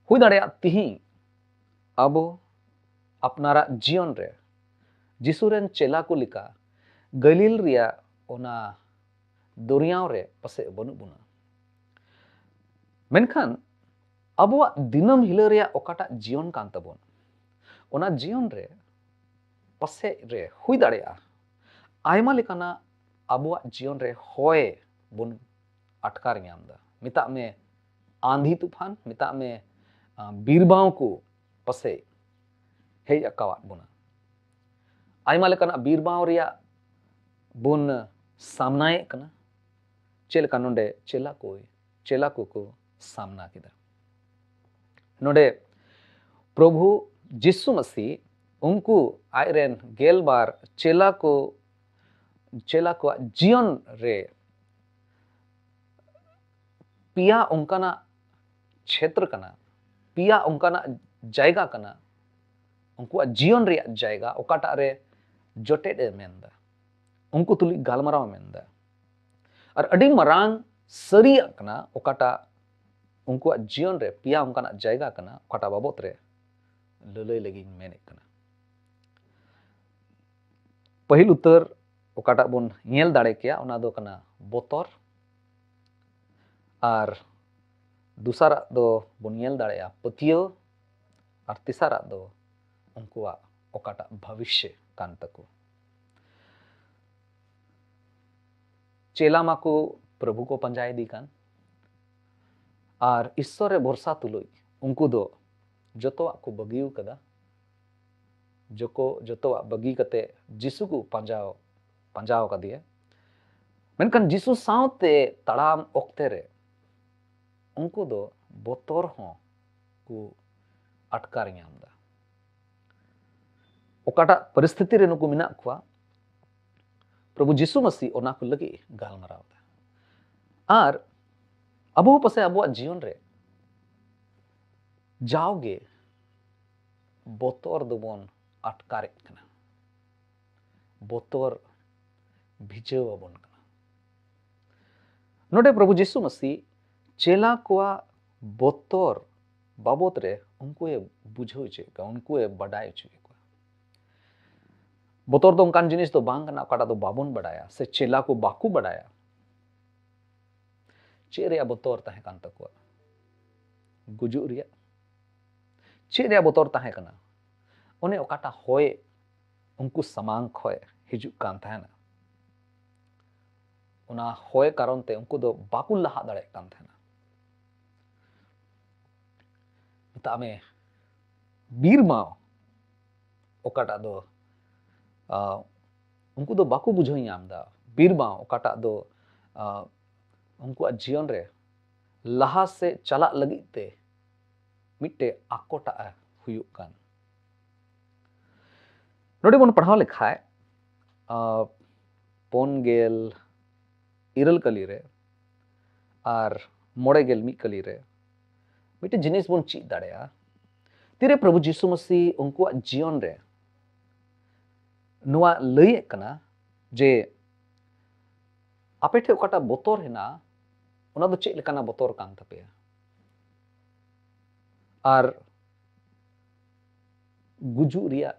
ᱦᱩᱭ ᱫᱟᱲᱮᱭᱟᱜᱼᱟ, ᱛᱤᱦᱤᱧ ᱟᱵᱚ ᱟᱯᱱᱟᱨᱟᱜ ᱡᱤᱭᱚᱱ ᱨᱮ ᱡᱤᱥᱩ ᱨᱮᱱ ᱪᱮᱞᱟ ᱠᱚ ᱞᱮᱠᱟ ᱜᱟᱹᱞᱤᱞ ᱨᱮᱭᱟᱜ ᱚᱱᱟ ᱫᱚᱨᱭᱟᱣ ᱨᱮ ᱯᱟᱥᱮᱡ ᱵᱟᱹᱱᱩᱜ ᱵᱚᱱᱟ, ᱢᱮᱱᱠᱷᱟᱱ ᱟᱵᱚᱣᱟᱜ ᱫᱤᱱᱟᱹᱢ ᱦᱤᱞᱳᱜ ᱨᱮᱭᱟᱜ ᱚᱠᱟᱴᱟᱜ ᱡᱤᱭᱚᱱ ᱠᱟᱱ ᱛᱟᱵᱚᱱ, ᱚᱱᱟ ᱡᱤᱭᱚᱱ ᱨᱮ ᱯᱟᱥᱮᱡ ᱨᱮ ᱦᱩᱭ ᱫᱟᱲᱮᱭᱟᱜᱼᱟ, ᱟᱭᱢᱟ ᱞᱮᱠᱟᱱᱟᱜ ᱟᱵᱚᱣᱟᱜ ᱡᱤᱭᱚᱱ ᱨᱮ ᱦᱚᱭ ᱵᱚᱱ ᱟᱴᱠᱟᱨ ᱧᱟᱢ ᱮᱫᱟ᱾ ᱢᱮᱛᱟᱜ ᱢᱮ ᱟᱸᱫᱷᱤ ᱛᱩᱯᱷᱟᱱ, ᱢᱮᱛᱟᱜ ᱢᱮ, ᱟᱸ, ᱵᱤᱨ ᱵᱟᱶ ᱠᱚ, ᱯᱟᱥᱮᱡ ᱦᱮᱡ ᱟᱠᱟᱣᱟᱫ ᱵᱚᱱᱟ᱾ ᱟᱭᱢᱟ ᱞᱮᱠᱟᱱᱟᱜ ᱵᱤᱨᱵᱟᱶ ᱨᱮᱭᱟᱜ ᱵᱚᱱ ᱥᱟᱢᱱᱟᱭᱮᱫ ᱠᱟᱱᱟ᱾ ᱪᱮᱫ ᱞᱮᱠᱟ ᱱᱚᱰᱮ ᱪᱮᱞᱟ ᱠᱚ ᱪᱮᱞᱟ ᱠᱚᱠᱚ ᱥᱟᱢᱱᱟ ᱠᱮᱫᱟ᱾ ᱱᱚᱰᱮ ᱯᱨᱚᱵᱷᱩ ᱡᱤᱥᱩ ᱢᱟᱹᱥᱤ ᱩᱱᱠᱩ ᱟᱡᱨᱮᱱ ᱜᱮᱞᱵᱟᱨ ᱪᱮᱞᱟ ᱠᱚ ᱪᱮᱞᱟ ᱠᱚᱣᱟᱜ ᱡᱤᱭᱚᱱ ᱨᱮ ᱯᱮᱭᱟ ᱚᱱᱠᱟᱱᱟᱜ ᱪᱷᱮᱛᱨᱚ ᱠᱟᱱᱟ, ᱯᱮᱭᱟ ᱚᱱᱠᱟᱱᱟᱜ ᱡᱟᱭᱜᱟ ᱠᱟᱱᱟ, ᱩᱱᱠᱩᱣᱟᱜ ᱡᱤᱭᱚᱱ ᱨᱮᱭᱟᱜ ᱡᱟᱭᱜᱟ ᱚᱠᱟᱴᱟᱜ ᱨᱮ ᱡᱚᱴᱮᱫ ᱮ ᱢᱮᱱᱫᱟ, ᱩᱱᱠᱩ ᱛᱩᱞᱩᱡ ᱜᱟᱞᱢᱟᱨᱟᱣ ᱮ ᱢᱮᱱᱫᱟ᱾ ᱟᱨ ᱟᱹᱰᱤ ᱢᱟᱨᱟᱝ ᱥᱟᱹᱨᱤᱭᱟᱜ ᱠᱟᱱᱟ ᱚᱠᱟᱴᱟᱜ ᱩᱱᱠᱩᱣᱟᱜ ᱡᱤᱭᱚᱱ ᱨᱮ ᱯᱮᱭᱟ ᱚᱱᱠᱟᱱᱟᱜ ᱡᱟᱭᱜᱟ ᱠᱟᱱᱟ ᱚᱠᱟᱴᱟᱜ ᱵᱟᱵᱚᱛ ᱨᱮ ᱞᱟᱹᱞᱟᱹᱭ ᱞᱟᱹᱜᱤᱫ ᱤᱧ ᱢᱮᱱᱮᱫ ᱠᱟᱱᱟ᱾ ᱯᱟᱹᱦᱤᱞ ᱩᱛᱟᱹᱨ ᱚᱠᱟᱴᱟᱜ ᱵᱚᱱ ᱧᱮᱞ ᱫᱟᱲᱮ ᱠᱮᱭᱟ ᱚᱱᱟ ᱫᱚ ᱠᱟᱱᱟ ᱵᱚᱛᱚᱨ, ᱟᱨ ᱫᱚᱥᱟᱨᱟᱜ ᱫᱚ ᱵᱚᱱ ᱧᱮᱞ ᱫᱟᱲᱮᱭᱟᱜᱼᱟ ᱯᱟᱹᱛᱭᱟᱹᱣ, ᱟᱨ ᱛᱮᱥᱟᱨᱟᱜ ᱫᱚ ᱩᱱᱠᱩᱣᱟᱜ ᱚᱠᱟᱴᱟᱜ ᱵᱷᱚᱵᱤᱥᱥᱚ ᱠᱟᱱ ᱛᱟᱠᱚ᱾ ᱪᱮᱞᱟ ᱢᱟᱠᱚ ᱯᱨᱚᱵᱷᱩ ᱠᱚ ᱯᱟᱸᱡᱟ ᱤᱫᱤ ᱠᱟᱱ, ᱟᱨ ᱤᱥᱥᱚᱨ ᱨᱮ ᱵᱷᱚᱨᱥᱟ ᱛᱩᱞᱩᱡ ᱩᱱᱠᱩ ᱫᱚ ᱡᱚᱛᱚᱣᱟᱜ ᱠᱚ ᱵᱟᱹᱜᱤ ᱟᱠᱟᱫᱟ᱾ ᱡᱚᱠᱚ ᱡᱚᱛᱚᱣᱟᱜ ᱵᱟᱹᱜᱤ ᱠᱟᱛᱮ ᱡᱤᱥᱩ ᱠᱚ ᱯᱟᱸᱡᱟᱣ ᱯᱟᱸᱡᱟᱣ ᱟᱠᱟᱫᱮᱭᱟ᱾ ᱢᱮᱱᱠᱷᱟᱱ ᱡᱤᱥᱩ ᱥᱟᱶᱛᱮ ᱛᱟᱲᱟᱢ ᱚᱠᱛᱮ ᱨᱮ ᱩᱱᱠᱩ ᱫᱚ ᱵᱚᱛᱚᱨ ᱦᱚᱸ ᱠᱚ ᱟᱴᱠᱟᱨ ᱧᱟᱢ ᱮᱫᱟ᱾ ᱚᱠᱟᱴᱟᱜ ᱯᱚᱨᱤᱥᱛᱷᱤᱛᱤ ᱨᱮ ᱱᱩᱠᱩ ᱢᱮᱱᱟᱜ ᱠᱚᱣᱟ, ᱯᱨᱚᱵᱷᱩ ᱡᱤᱥᱩ ᱢᱟᱹᱥᱤ ᱚᱱᱟ ᱠᱚ ᱞᱟᱹᱜᱤᱫ ᱜᱟᱞᱢᱟᱨᱟᱣ ᱮᱫᱟ᱾ ᱟᱨ ᱟᱵᱚ ᱦᱚᱸ ᱯᱟᱥᱮᱡ ᱟᱵᱚᱣᱟᱜ ᱡᱤᱭᱚᱱ ᱨᱮ ᱡᱟᱣᱜᱮ ᱵᱚᱛᱚᱨ ᱫᱚᱵᱚᱱ ᱟᱴᱠᱟᱨᱮᱫ ᱠᱟᱱᱟ, ᱵᱚᱛᱚᱨ ᱵᱷᱤᱡᱟᱹᱣ ᱟᱵᱚᱱ ᱠᱟᱱᱟ᱾ ᱱᱚᱰᱮ ᱯᱨᱚᱵᱷᱩ ᱡᱤᱥᱩ ᱢᱟᱹᱥᱤ ᱪᱮᱞᱟ ᱠᱚᱣᱟᱜ ᱵᱚᱛᱚᱨ ᱵᱟᱵᱚᱛ ᱨᱮ ᱩᱱᱠᱩᱭ ᱵᱩᱡᱷᱟᱹᱣ ᱦᱚᱪᱚᱭᱮᱫ ᱠᱚᱣᱟ, ᱩᱱᱠᱩᱭ ᱵᱟᱰᱟᱭ ᱦᱚᱪᱚᱭᱮᱫ ᱠᱚᱣᱟ᱾ ᱵᱚᱛᱚᱨ ᱫᱚ ᱚᱱᱠᱟᱱ ᱡᱤᱱᱤᱥ ᱫᱚ ᱵᱟᱝ ᱠᱟᱱᱟ ᱚᱠᱟᱴᱟᱜ ᱫᱚ ᱵᱟᱵᱚᱱ ᱵᱟᱰᱟᱭᱟ ᱥᱮ ᱪᱮᱞᱟ ᱠᱚ ᱵᱟᱠᱚ ᱵᱟᱰᱟᱭᱟ᱾ ᱪᱮᱫ ᱨᱮᱭᱟᱜ ᱵᱚᱛᱚᱨ ᱛᱟᱦᱮᱸ ᱠᱟᱱ ᱛᱟᱠᱚᱣᱟ? ᱜᱩᱡᱩᱜ ᱨᱮᱭᱟᱜ᱾ ᱪᱮᱫ ᱨᱮᱭᱟᱜ ᱵᱚᱛᱚᱨ ᱛᱟᱦᱮᱸ ᱠᱟᱱᱟ? ᱚᱱᱮ ᱚᱠᱟᱴᱟᱜ ᱦᱚᱭ ᱩᱱᱠᱩ ᱥᱟᱢᱟᱝ ᱠᱷᱚᱱ ᱦᱤᱡᱩᱜ ᱠᱟᱱ ᱛᱟᱦᱮᱱᱟ, ᱚᱱᱟ ᱦᱚᱭ ᱠᱟᱨᱚᱱ ᱛᱮ ᱩᱱᱠᱩ ᱫᱚ ᱵᱟᱠᱚ ᱞᱟᱦᱟ ᱫᱟᱲᱮᱭᱟᱜ ᱠᱟᱱ ᱛᱟᱦᱮᱱᱟ᱾ ᱢᱮᱛᱟᱜ ᱢᱮ, ᱵᱤᱨ ᱢᱟᱣ ᱚᱠᱟᱴᱟᱜ ᱫᱚ, ᱟᱸ, ᱩᱱᱠᱩ ᱫᱚ ᱵᱟᱠᱚ ᱵᱩᱡᱷᱟᱹᱣ ᱧᱟᱢ ᱮᱫᱟ᱾ ᱵᱤᱨ ᱢᱟᱣ ᱚᱠᱟᱴᱟᱜ ᱫᱚ, ᱟᱸ, ᱩᱱᱠᱩᱣᱟᱜ ᱡᱤᱭᱚᱱ ᱨᱮ ᱞᱟᱦᱟ ᱥᱮᱫ ᱪᱟᱞᱟᱜ ᱞᱟᱹᱜᱤᱫ ᱛᱮ ᱢᱤᱫᱴᱮᱡ ᱟᱠᱚᱴᱟᱜ ᱮ ᱦᱩᱭᱩᱜ ᱠᱟᱱ᱾ ᱱᱚᱰᱮ ᱵᱚᱱ ᱯᱟᱲᱦᱟᱣ ᱞᱮᱠᱷᱟᱡ, ᱟᱸ, ᱯᱩᱱ ᱜᱮᱞ ᱤᱨᱟᱹᱞ ᱠᱟᱹᱞᱤ ᱨᱮ ᱟᱨ ᱢᱚᱬᱮ ᱜᱮᱞ ᱢᱤᱫ ᱠᱟᱹᱞᱤ ᱨᱮ ᱢᱤᱫᱴᱮᱱ ᱡᱤᱱᱤᱥ ᱵᱚᱱ ᱪᱮᱫ ᱫᱟᱲᱮᱭᱟᱜᱼᱟ᱾ ᱛᱤᱨᱮ ᱯᱨᱚᱵᱷᱩ ᱡᱤᱥᱩ ᱢᱟᱹᱥᱤ ᱩᱱᱠᱩᱣᱟᱜ ᱡᱤᱭᱚᱱ ᱨᱮ ᱱᱚᱣᱟ ᱞᱟᱹᱭᱮᱫ ᱠᱟᱱᱟ ᱡᱮ ᱟᱯᱮ ᱴᱷᱮᱱ ᱚᱠᱟᱴᱟᱜ ᱵᱚᱛᱚᱨ ᱦᱮᱱᱟᱜᱼᱟ, ᱚᱱᱟ ᱫᱚ ᱪᱮᱫ ᱞᱮᱠᱟᱱᱟᱜ ᱵᱚᱛᱚᱨ ᱠᱟᱱ ᱛᱟᱯᱮᱭᱟ? ᱟᱨ ᱜᱩᱡᱩᱜ ᱨᱮᱭᱟᱜ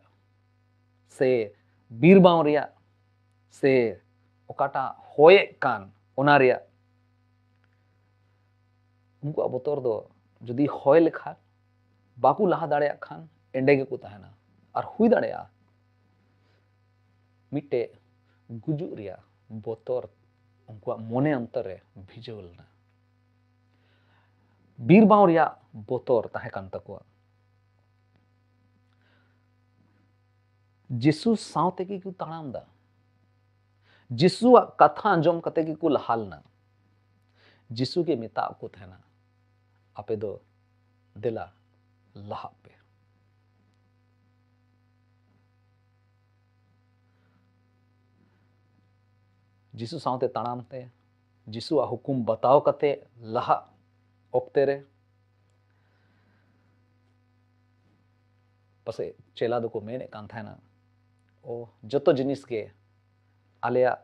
ᱥᱮ ᱵᱤᱨ ᱵᱟᱝ ᱨᱮᱭᱟᱜ ᱥᱮ ᱚᱠᱟᱴᱟᱜ ᱦᱚᱭᱮᱫ ᱠᱟᱱ ᱚᱱᱟ ᱨᱮᱭᱟᱜ, ᱩᱱᱠᱩᱣᱟᱜ ᱵᱚᱛᱚᱨ ᱫᱚ ᱡᱩᱫᱤ ᱦᱚᱭ ᱞᱮᱠᱷᱟᱱ ᱵᱟᱠᱚ ᱞᱟᱦᱟ ᱫᱟᱲᱮᱭᱟᱜ ᱠᱷᱟᱱ ᱮᱸᱰᱮ ᱜᱮᱠᱚ ᱛᱟᱦᱮᱱᱟ᱾ ᱟᱨ ᱦᱩᱭ ᱫᱟᱲᱮᱭᱟᱜᱼᱟ ᱢᱤᱫᱴᱮᱡ ᱜᱩᱡᱩᱜ ᱨᱮᱭᱟᱜ ᱵᱚᱛᱚᱨ ᱩᱱᱠᱩᱣᱟᱜ ᱢᱚᱱᱮ ᱚᱱᱛᱚᱨ ᱨᱮ ᱵᱷᱤᱡᱟᱹᱣ ᱞᱮᱱᱟ᱾ ᱵᱤᱨ ᱵᱟᱝ ᱨᱮᱭᱟᱜ ᱵᱚᱛᱚᱨ ᱛᱟᱦᱮᱸ ᱠᱟᱱ ᱛᱟᱠᱚᱣᱟ᱾ ᱡᱤᱥᱩ ᱥᱟᱶ ᱛᱮᱜᱮ ᱠᱚ ᱛᱟᱲᱟᱢ ᱫᱟ᱾ ᱡᱤᱥᱩᱣᱟᱜ ᱠᱟᱛᱷᱟ ᱟᱸᱡᱚᱢ ᱠᱟᱛᱮ ᱜᱮᱠᱚ ᱞᱟᱦᱟ ᱞᱮᱱᱟ᱾ ᱡᱤᱥᱩ ᱜᱮ ᱢᱮᱛᱟᱜ ᱠᱚ ᱛᱟᱦᱮᱱᱟ, "ᱟᱯᱮ ᱫᱚ ᱫᱮᱞᱟ ᱞᱟᱦᱟᱜ ᱯᱮ᱾" ᱡᱤᱥᱩ ᱥᱟᱶᱛᱮ ᱛᱟᱲᱟᱢ ᱛᱮ, ᱡᱤᱥᱩᱣᱟᱜ ᱦᱩᱠᱩᱢ ᱵᱟᱛᱟᱣ ᱠᱟᱛᱮ ᱞᱟᱦᱟᱜ ᱚᱠᱛᱮ ᱨᱮ ᱯᱟᱥᱮᱡ ᱪᱮᱞᱟ ᱫᱚᱠᱚ ᱢᱮᱱᱮᱫ ᱠᱟᱱ ᱛᱟᱦᱮᱱᱟ, "ᱚ, ᱡᱚᱛᱚ ᱡᱤᱱᱤᱥ ᱜᱮ ᱟᱞᱮᱭᱟᱜ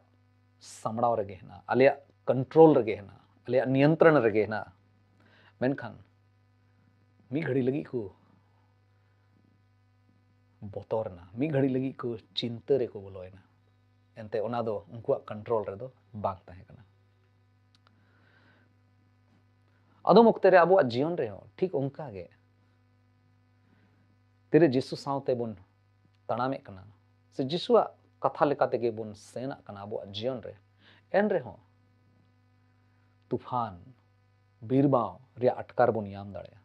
ᱥᱟᱢᱲᱟᱣ ᱨᱮᱜᱮ ᱦᱮᱱᱟᱜᱼᱟ, ᱟᱞᱮᱭᱟᱜ ᱠᱚᱱᱴᱨᱳᱞ ᱨᱮᱜᱮ ᱦᱮᱱᱟᱜᱼᱟ, ᱟᱞᱮᱭᱟᱜ ᱱᱤᱭᱚᱱᱛᱨᱚᱱ ᱨᱮᱜᱮ ᱦᱮᱱᱟᱜᱼᱟ᱾" ᱢᱮᱱᱠᱷᱟᱱ ᱢᱤᱫ ᱜᱷᱟᱹᱲᱤ ᱞᱟᱹᱜᱤᱫ ᱠᱚ ᱵᱚᱛᱚᱨ ᱮᱱᱟ, ᱢᱤᱫ ᱜᱷᱟᱹᱲᱤ ᱞᱟᱹᱜᱤᱫ ᱠᱚ ᱪᱤᱱᱛᱟᱹ ᱨᱮᱠᱚ ᱵᱚᱞᱚᱭᱮᱱᱟ᱾ ᱮᱱᱛᱮ ᱚᱱᱟ ᱫᱚ ᱩᱱᱠᱩᱣᱟᱜ ᱠᱚᱱᱴᱨᱳᱞ ᱨᱮᱫᱚ ᱵᱟᱝ ᱛᱟᱦᱮᱸ ᱠᱟᱱᱟ᱾ ᱟᱫᱚᱢ ᱚᱠᱛᱮ ᱨᱮ ᱟᱵᱚᱣᱟᱜ ᱡᱤᱭᱚᱱ ᱨᱮᱦᱚᱸ ᱴᱷᱤᱠ ᱚᱱᱠᱟ ᱜᱮ, ᱛᱤᱨᱮ ᱡᱤᱥᱩ ᱥᱟᱶᱛᱮ ᱵᱚᱱ ᱛᱟᱲᱟᱢᱮᱫ ᱠᱟᱱᱟ ᱥᱮ ᱡᱤᱥᱩᱣᱟᱜ ᱠᱟᱛᱷᱟ ᱞᱮᱠᱟ ᱛᱮᱜᱮ ᱵᱚᱱ ᱥᱮᱱᱟᱜ ᱠᱟᱱᱟ ᱟᱵᱚᱣᱟᱜ ᱡᱤᱭᱚᱱ ᱨᱮ, ᱮᱱ ᱨᱮᱦᱚᱸ ᱛᱩᱯᱷᱟᱱ, ᱵᱤᱨᱵᱟᱶ ᱨᱮᱭᱟᱜ ᱟᱴᱠᱟᱨ ᱵᱚᱱ ᱧᱟᱢ ᱫᱟᱲᱮᱭᱟᱜᱼᱟ᱾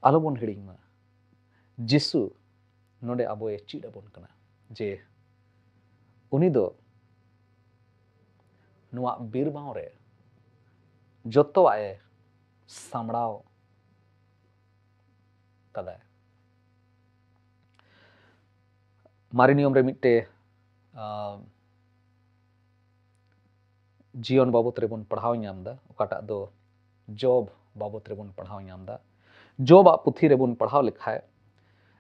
ᱟᱞᱚᱵᱚᱱ ᱦᱤᱲᱤᱧ ᱢᱟ, ᱡᱤᱥᱩ ᱱᱚᱰᱮ ᱟᱵᱚᱭ ᱪᱮᱫ ᱟᱵᱚᱱ ᱠᱟᱱᱟ ᱡᱮ ᱩᱱᱤ ᱫᱚ ᱱᱚᱣᱟ ᱵᱤᱨ ᱵᱟᱶ ᱨᱮ ᱡᱚᱛᱚᱣᱟᱜ ᱮ ᱥᱟᱢᱲᱟᱣ ᱠᱟᱫᱟᱭ᱾ ᱢᱟᱨᱮ ᱱᱤᱭᱚᱢ ᱨᱮ ᱢᱤᱫᱴᱮᱡ, ᱟᱸ, ᱡᱤᱭᱚᱱ ᱵᱟᱵᱚᱛ ᱨᱮᱵᱚᱱ ᱯᱟᱲᱦᱟᱣ ᱧᱟᱢ ᱮᱫᱟ, ᱚᱠᱟᱴᱟᱜ ᱫᱚ ᱡᱚᱵ ᱵᱟᱵᱚᱛ ᱨᱮᱵᱚᱱ ᱯᱟᱲᱦᱟᱣ ᱧᱟᱢ ᱮᱫᱟ᱾ ᱡᱚᱵᱟᱜ ᱯᱩᱛᱷᱤ ᱨᱮᱵᱚᱱ ᱯᱟᱲᱦᱟᱣ ᱞᱮᱠᱷᱟᱡ,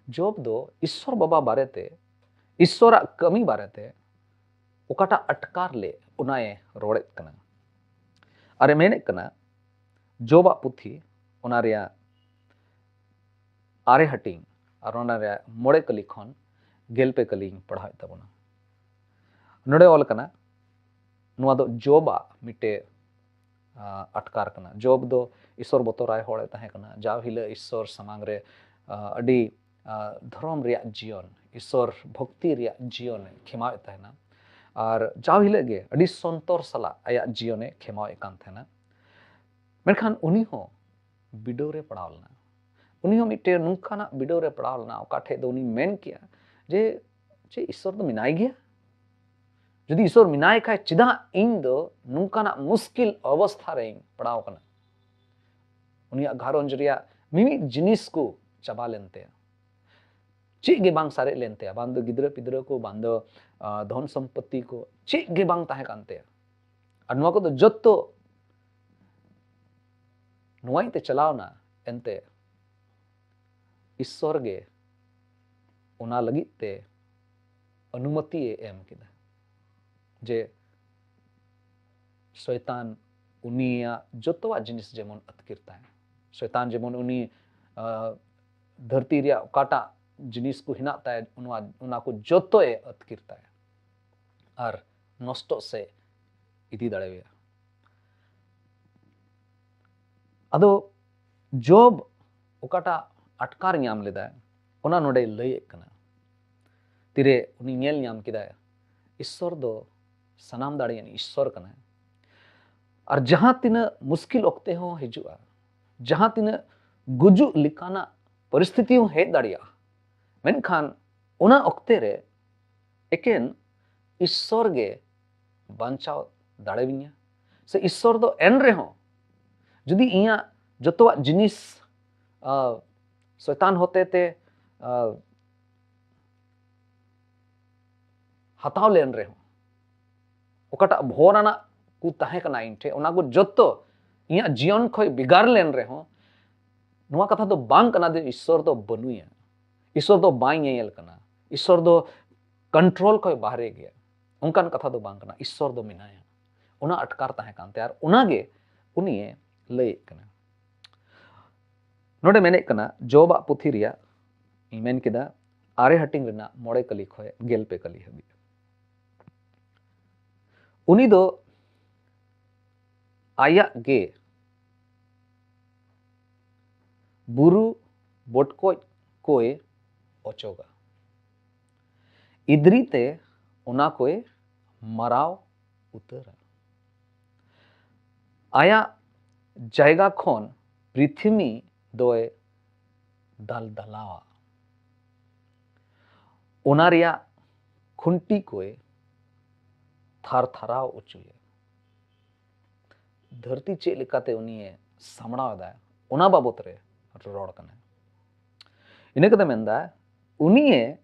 ᱡᱚᱵ ᱫᱚ ᱤᱥᱥᱚᱨ ᱵᱟᱵᱟ ᱵᱟᱨᱮᱛᱮ, ᱤᱥᱥᱚᱨᱟᱜ ᱠᱟᱹᱢᱤ ᱵᱟᱨᱮᱛᱮ ᱚᱠᱟᱴᱟᱜ ᱟᱴᱠᱟᱨ ᱞᱮᱫ, ᱚᱱᱟᱭ ᱨᱚᱲᱮᱫ ᱠᱟᱱᱟ᱾ ᱟᱨᱮ ᱢᱮᱱᱮᱫ ᱠᱟᱱᱟ, ᱡᱚᱵᱟᱜ ᱯᱩᱛᱷᱤ, ᱚᱱᱟ ᱨᱮᱭᱟᱜ ᱟᱨᱮ ᱦᱟᱹᱴᱤᱧ ᱟᱨ ᱚᱱᱟ ᱨᱮᱭᱟᱜ ᱢᱚᱬᱮ ᱠᱟᱹᱞᱤ ᱠᱷᱚᱱ ᱜᱮᱞ ᱯᱮ ᱠᱟᱹᱞᱤᱧ ᱯᱟᱲᱦᱟᱣᱮᱫ ᱛᱟᱵᱚᱱᱟ᱾ ᱱᱚᱰᱮ ᱚᱞ ᱠᱟᱱᱟ, ᱱᱚᱣᱟ ᱫᱚ ᱡᱚᱵᱟᱜ ᱢᱤᱫᱴᱮᱡ, ᱟ, ᱟᱴᱠᱟᱨ ᱠᱟᱱᱟ᱾ ᱡᱚᱵ ᱫᱚ ᱤᱥᱥᱚᱨ ᱵᱚᱛᱚᱨᱟᱭ ᱦᱚᱲᱮ ᱛᱟᱦᱮᱸ ᱠᱟᱱᱟ᱾ ᱡᱟᱣ ᱦᱤᱞᱳᱜ ᱤᱥᱥᱚᱨ ᱥᱟᱢᱟᱝ ᱨᱮ, ᱟ, ᱟᱹᱰᱤ, ᱟ, ᱫᱷᱚᱨᱚᱢ ᱨᱮᱭᱟᱜ ᱡᱤᱭᱚᱱ, ᱤᱥᱥᱚᱨ ᱵᱷᱚᱠᱛᱤ ᱨᱮᱭᱟᱜ ᱡᱤᱭᱚᱱᱮ ᱠᱷᱮᱢᱟᱣᱮᱫ ᱛᱟᱦᱮᱱᱟ᱾ ᱟᱨ ᱡᱟᱣ ᱦᱤᱞᱳᱜ ᱜᱮ ᱟᱹᱰᱤ ᱥᱚᱱᱛᱚᱨ ᱥᱟᱞᱟᱜ ᱟᱭᱟᱜ ᱡᱤᱭᱚᱱᱮ ᱠᱷᱮᱢᱟᱣᱮᱫ ᱠᱟᱱ ᱛᱟᱦᱮᱱᱟ᱾ ᱢᱮᱱᱠᱷᱟᱱ ᱩᱱᱤ ᱦᱚᱸ ᱵᱤᱰᱟᱹᱣ ᱨᱮ ᱯᱟᱲᱟᱣ ᱞᱮᱱᱟ᱾ ᱩᱱᱤ ᱦᱚᱸ ᱢᱤᱫᱴᱮᱱ ᱱᱚᱝᱠᱟᱱᱟᱜ ᱵᱤᱰᱟᱹᱣ ᱨᱮ ᱯᱟᱲᱟᱣ ᱞᱮᱱᱟ, ᱚᱠᱟ ᱴᱷᱮᱡ ᱫᱚ ᱩᱱᱤ ᱢᱮᱱ ᱠᱮᱜᱼᱟ ᱡᱮ, "ᱪᱮᱫ ᱤᱥᱥᱚᱨ ᱫᱚ ᱢᱮᱱᱟᱭ ᱜᱮᱭᱟ? ᱡᱩᱫᱤ ᱤᱥᱥᱚᱨ ᱢᱮᱱᱟᱭ ᱠᱷᱟᱡ, ᱪᱮᱫᱟᱜ ᱤᱧ ᱫᱚ ᱱᱚᱝᱠᱟᱱᱟᱜ ᱢᱩᱥᱠᱤᱞ ᱚᱵᱚᱥᱛᱷᱟ ᱨᱮᱧ ᱯᱟᱲᱟᱣ ᱠᱟᱱᱟ?" ᱩᱱᱤᱭᱟᱜ ᱜᱷᱟᱨᱚᱸᱡᱽ ᱨᱮᱭᱟᱜ ᱢᱤᱢᱤᱫ ᱡᱤᱱᱤᱥ ᱠᱚ ᱪᱟᱵᱟ ᱞᱮᱱ ᱛᱟᱭᱟ᱾ ᱪᱮᱫ ᱜᱮ ᱵᱟᱝ ᱥᱟᱨᱮᱡ ᱞᱮᱱ ᱛᱟᱭᱟ, ᱵᱟᱝ ᱫᱚ ᱜᱤᱫᱽᱨᱟᱹ ᱯᱤᱫᱽᱨᱟᱹ ᱠᱚ, ᱵᱟᱝ ᱫᱚ, ᱟ, ᱫᱷᱚᱱ ᱥᱚᱢᱯᱚᱛᱤ ᱠᱚ, ᱪᱮᱫ ᱜᱮ ᱵᱟᱝ ᱛᱟᱦᱮᱸ ᱠᱟᱱ ᱛᱟᱭᱟ᱾ ᱟᱨ ᱱᱚᱣᱟ ᱠᱚᱫᱚ ᱡᱚᱛᱚ ᱱᱚᱣᱟ ᱤᱭᱟᱹᱛᱮ ᱪᱟᱞᱟᱣᱱᱟ, ᱮᱱᱛᱮ ᱤᱥᱥᱚᱨ ᱜᱮ ᱚᱱᱟ ᱞᱟᱹᱜᱤᱫ ᱛᱮ ᱚᱱᱩᱢᱚᱛᱤᱭᱮ ᱮᱢ ᱠᱮᱫᱟ, ᱡᱮ ᱥᱚᱭᱛᱟᱱ ᱩᱱᱤᱭᱟᱜ ᱡᱚᱛᱚᱣᱟᱜ ᱡᱤᱱᱤᱥ ᱡᱮᱢᱚᱱ ᱟᱹᱛᱠᱤᱨ ᱛᱟᱭ᱾ ᱥᱚᱭᱛᱟᱱ ᱡᱮᱢᱚᱱ ᱩᱱᱤ, ᱟ, ᱫᱷᱟᱹᱨᱛᱤ ᱨᱮᱭᱟᱜ ᱚᱠᱟᱴᱟᱜ ᱡᱤᱱᱤᱥ ᱠᱚ ᱦᱮᱱᱟᱜ ᱛᱟᱭ, ᱚᱱᱟ, ᱚᱱᱟ ᱠᱚ ᱡᱚᱛᱚᱭ ᱟᱹᱛᱠᱤᱨ ᱛᱟᱭ ᱟᱨ ᱱᱚᱥᱴᱚᱜ ᱥᱮᱫ ᱤᱫᱤ ᱫᱟᱲᱮᱣᱟᱭᱟ᱾ ᱟᱫᱚ ᱡᱚᱵ ᱚᱠᱟᱴᱟᱜ ᱟᱴᱠᱟᱨ ᱧᱟᱢ ᱞᱮᱫᱟᱭ, ᱚᱱᱟ ᱱᱚᱰᱮᱭ ᱞᱟᱹᱭᱮᱫ ᱠᱟᱱᱟ᱾ ᱛᱤᱨᱮ ᱩᱱᱤ ᱧᱮᱞ ᱧᱟᱢ ᱠᱮᱫᱟᱭ, ᱤᱥᱥᱚᱨ ᱫᱚ ᱥᱟᱱᱟᱢ ᱫᱟᱲᱮᱭᱟᱱ ᱤᱥᱥᱚᱨ ᱠᱟᱱᱟᱭ᱾ ᱟᱨ ᱡᱟᱦᱟᱸ ᱛᱤᱱᱟᱹᱜ ᱢᱩᱥᱠᱤᱞ ᱚᱠᱛᱮ ᱦᱚᱸ ᱦᱤᱡᱩᱜᱼᱟ, ᱡᱟᱦᱟᱸ ᱛᱤᱱᱟᱹᱜ ᱜᱩᱡᱩᱜ ᱞᱮᱠᱟᱱᱟᱜ ᱯᱚᱨᱤᱥᱛᱷᱤᱛᱤ ᱦᱚᱸ ᱦᱮᱡ ᱫᱟᱲᱮᱭᱟᱜᱼᱟ᱾ ᱢᱮᱱᱠᱷᱟᱱ ᱚᱱᱟ ᱚᱠᱛᱮ ᱨᱮ ᱮᱠᱮᱱ ᱤᱥᱥᱚᱨ ᱜᱮ ᱵᱟᱧᱪᱟᱣ ᱫᱟᱲᱮᱣᱤᱧᱟ᱾ ᱥᱮ ᱤᱥᱥᱚᱨ ᱫᱚ ᱮᱱ ᱨᱮᱦᱚᱸ ᱡᱩᱫᱤ ᱤᱧᱟᱹᱜ ᱡᱚᱛᱚᱣᱟᱜ ᱡᱤᱱᱤᱥ, ᱟ, ᱥᱚᱭᱛᱟᱱ ᱦᱚᱛᱮ ᱛᱮ, ᱟ, ᱦᱟᱛᱟᱣ ᱞᱮᱱ ᱨᱮᱦᱚᱸ, ᱚᱠᱟᱴᱟᱜ ᱵᱷᱚᱨ ᱟᱱᱟᱜ ᱠᱚ ᱛᱟᱦᱮᱸ ᱠᱟᱱᱟ ᱤᱧ ᱴᱷᱮᱱ, ᱚᱱᱟ ᱠᱚ ᱡᱚᱛᱚ ᱤᱧᱟᱹᱜ ᱡᱤᱭᱚᱱ ᱠᱷᱚᱱ ᱵᱷᱮᱜᱟᱨ ᱞᱮᱱ ᱨᱮᱦᱚᱸ, ᱱᱚᱣᱟ ᱠᱟᱛᱷᱟ ᱫᱚ ᱵᱟᱝ ᱠᱟᱱᱟ ᱡᱮ ᱤᱥᱥᱚᱨ ᱫᱚ ᱵᱟᱹᱱᱩᱭᱟ, ᱤᱥᱥᱚᱨ ᱫᱚ ᱵᱟᱭ ᱧᱮᱧᱮᱞ ᱠᱟᱱᱟ, ᱤᱥᱥᱚᱨ ᱫᱚ ᱠᱚᱱᱴᱨᱳᱞ ᱠᱷᱚᱱ ᱵᱟᱦᱨᱮ ᱜᱮᱭᱟ, ᱚᱱᱠᱟᱱ ᱠᱟᱛᱷᱟ ᱫᱚ ᱵᱟᱝ ᱠᱟᱱᱟ᱾ ᱤᱥᱥᱚᱨ ᱫᱚ ᱢᱮᱱᱟᱭᱟ, ᱚᱱᱟ ᱟᱴᱠᱟᱨ ᱛᱟᱦᱮᱸ ᱠᱟᱱ ᱛᱟᱭᱟ, ᱟᱨ ᱚᱱᱟᱜᱮ ᱩᱱᱤᱭᱮ ᱞᱟᱹᱭᱮᱫ ᱠᱟᱱᱟ᱾ ᱱᱚᱰᱮ ᱢᱮᱱᱮᱫ ᱠᱟᱱᱟ, ᱡᱚᱵᱟᱜ ᱯᱩᱛᱷᱤ ᱨᱮᱭᱟᱜ, ᱤᱧ ᱢᱮᱱ ᱠᱮᱫᱟ, ᱟᱨᱮ ᱦᱟᱹᱴᱤᱧ ᱨᱮᱱᱟᱜ ᱢᱚᱬᱮ ᱠᱟᱹᱞᱤ ᱠᱷᱚᱱ ᱜᱮᱞ ᱯᱮ ᱠᱟᱹᱞᱤ ᱦᱟᱹᱵᱤᱡ᱾ ᱩᱱᱤ ᱫᱚ ᱟᱭᱟᱜ ᱜᱮ ᱵᱩᱨᱩ ᱵᱚᱴᱠᱚᱡ ᱠᱚᱭ ᱚᱪᱚᱜᱟ, ᱤᱫᱨᱤ ᱛᱮ ᱚᱱᱟ ᱠᱚᱭ ᱢᱟᱨᱟᱣ ᱩᱛᱟᱹᱨᱟ᱾ ᱟᱭᱟᱜ ᱡᱟᱭᱜᱟ ᱠᱷᱚᱱ ᱯᱨᱤᱛᱷᱤᱢᱤ ᱫᱚᱭ ᱫᱟᱞᱫᱟᱞᱟᱣᱟ᱾ ᱚᱱᱟ ᱨᱮᱭᱟᱜ ᱠᱷᱩᱱᱴᱤ ᱠᱚᱭ ᱛᱷᱟᱨ ᱛᱷᱟᱨᱟᱣ ᱚᱪᱚᱭᱟ᱾ ᱫᱷᱟᱹᱨᱛᱤ ᱪᱮᱫ ᱞᱮᱠᱟᱛᱮ ᱩᱱᱤᱭᱮ ᱥᱟᱢᱲᱟᱣ ᱮᱫᱟ, ᱚᱱᱟ ᱵᱟᱵᱚᱛ ᱨᱮ ᱨᱚᱲ ᱠᱟᱱᱟ᱾ ᱤᱱᱟᱹ ᱠᱟᱛᱮ ᱢᱮᱱᱫᱟ, ᱩᱱᱤᱭᱮ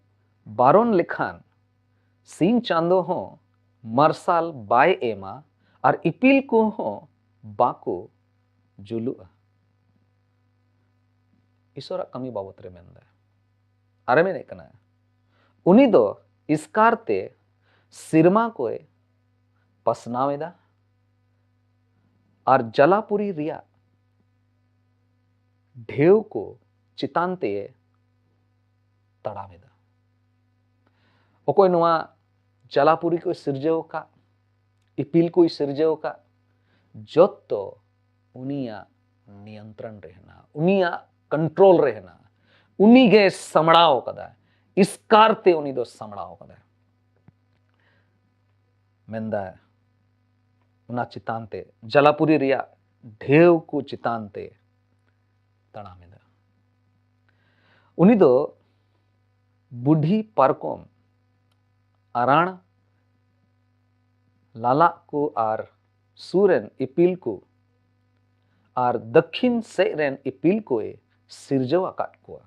ᱵᱟᱨᱚᱱ ᱞᱮᱠᱷᱟᱱ ᱥᱤᱧ ᱪᱟᱸᱫᱚ ᱦᱚᱸ ᱢᱟᱨᱥᱟᱞ ᱵᱟᱭ ᱮᱢᱟ ᱟᱨ ᱤᱯᱤᱞ ᱠᱚᱦᱚᱸ ᱵᱟᱠᱚ ᱡᱩᱞᱩᱜᱼᱟ᱾ ᱤᱥᱚᱨᱟᱜ ᱠᱟᱹᱢᱤ ᱵᱟᱵᱚᱛ ᱨᱮ ᱢᱮᱱᱫᱟ᱾ ᱟᱨᱮ ᱢᱮᱱᱮᱫ ᱠᱟᱱᱟ, ᱩᱱᱤ ᱫᱚ ᱮᱥᱠᱟᱨ ᱛᱮ ᱥᱮᱨᱢᱟ ᱠᱚᱭ ᱯᱟᱥᱱᱟᱣ ᱮᱫᱟ ᱟᱨ ᱡᱟᱞᱟᱯᱩᱨᱤ ᱨᱮᱭᱟᱜ ᱰᱷᱮᱣ ᱠᱚ ᱪᱮᱛᱟᱱ ᱛᱮ ᱛᱟᱲᱟᱢ ᱮᱫᱟ᱾ ᱚᱠᱚᱭ ᱱᱚᱣᱟ ᱡᱟᱞᱟᱯᱩᱨᱤ ᱠᱚᱭ ᱥᱤᱨᱡᱟᱹᱣ ᱟᱠᱟᱫ, ᱤᱯᱤᱞ ᱠᱚᱭ ᱥᱤᱨᱡᱟᱹᱣ ᱟᱠᱟᱫ, ᱡᱚᱛᱚ ᱩᱱᱤᱭᱟᱜ ᱱᱤᱭᱚᱱᱛᱨᱚᱱ ᱨᱮ ᱦᱮᱱᱟᱜᱼᱟ, ᱩᱱᱤᱭᱟᱜ ᱠᱚᱱᱴᱨᱳᱞ ᱨᱮ ᱦᱮᱱᱟᱜᱼᱟ᱾ ᱩᱱᱤ ᱜᱮ ᱥᱟᱢᱲᱟᱣ ᱠᱟᱫᱟᱭ, ᱮᱥᱠᱟᱨ ᱛᱮ ᱩᱱᱤ ᱫᱚ ᱥᱟᱢᱲᱟᱣ ᱠᱟᱫᱟᱭ᱾ ᱢᱮᱱᱫᱟᱭ, ᱚᱱᱟ ᱪᱮᱛᱟᱱ ᱛᱮ, ᱡᱟᱞᱟᱯᱩᱨᱤ ᱨᱮᱭᱟᱜ ᱰᱷᱮᱣ ᱠᱚ ᱪᱮᱛᱟᱱ ᱛᱮ ᱛᱟᱲᱟᱢ ᱮᱫᱟ᱾ ᱩᱱᱤ ᱫᱚ ᱵᱩᱰᱷᱤ ᱯᱟᱨᱠᱚᱢ, ᱟᱨᱟᱬ ᱞᱟᱞᱟᱜ ᱠᱚ ᱟᱨ ᱥᱩᱨ ᱨᱮᱱ ᱤᱯᱤᱞ ᱠᱚ ᱟᱨ ᱫᱟᱹᱠᱷᱤᱱ ᱥᱮᱫ ᱨᱮᱱ ᱤᱯᱤᱞ ᱠᱚᱭ ᱥᱤᱨᱡᱟᱹᱣ ᱟᱠᱟᱫ ᱠᱚᱣᱟ᱾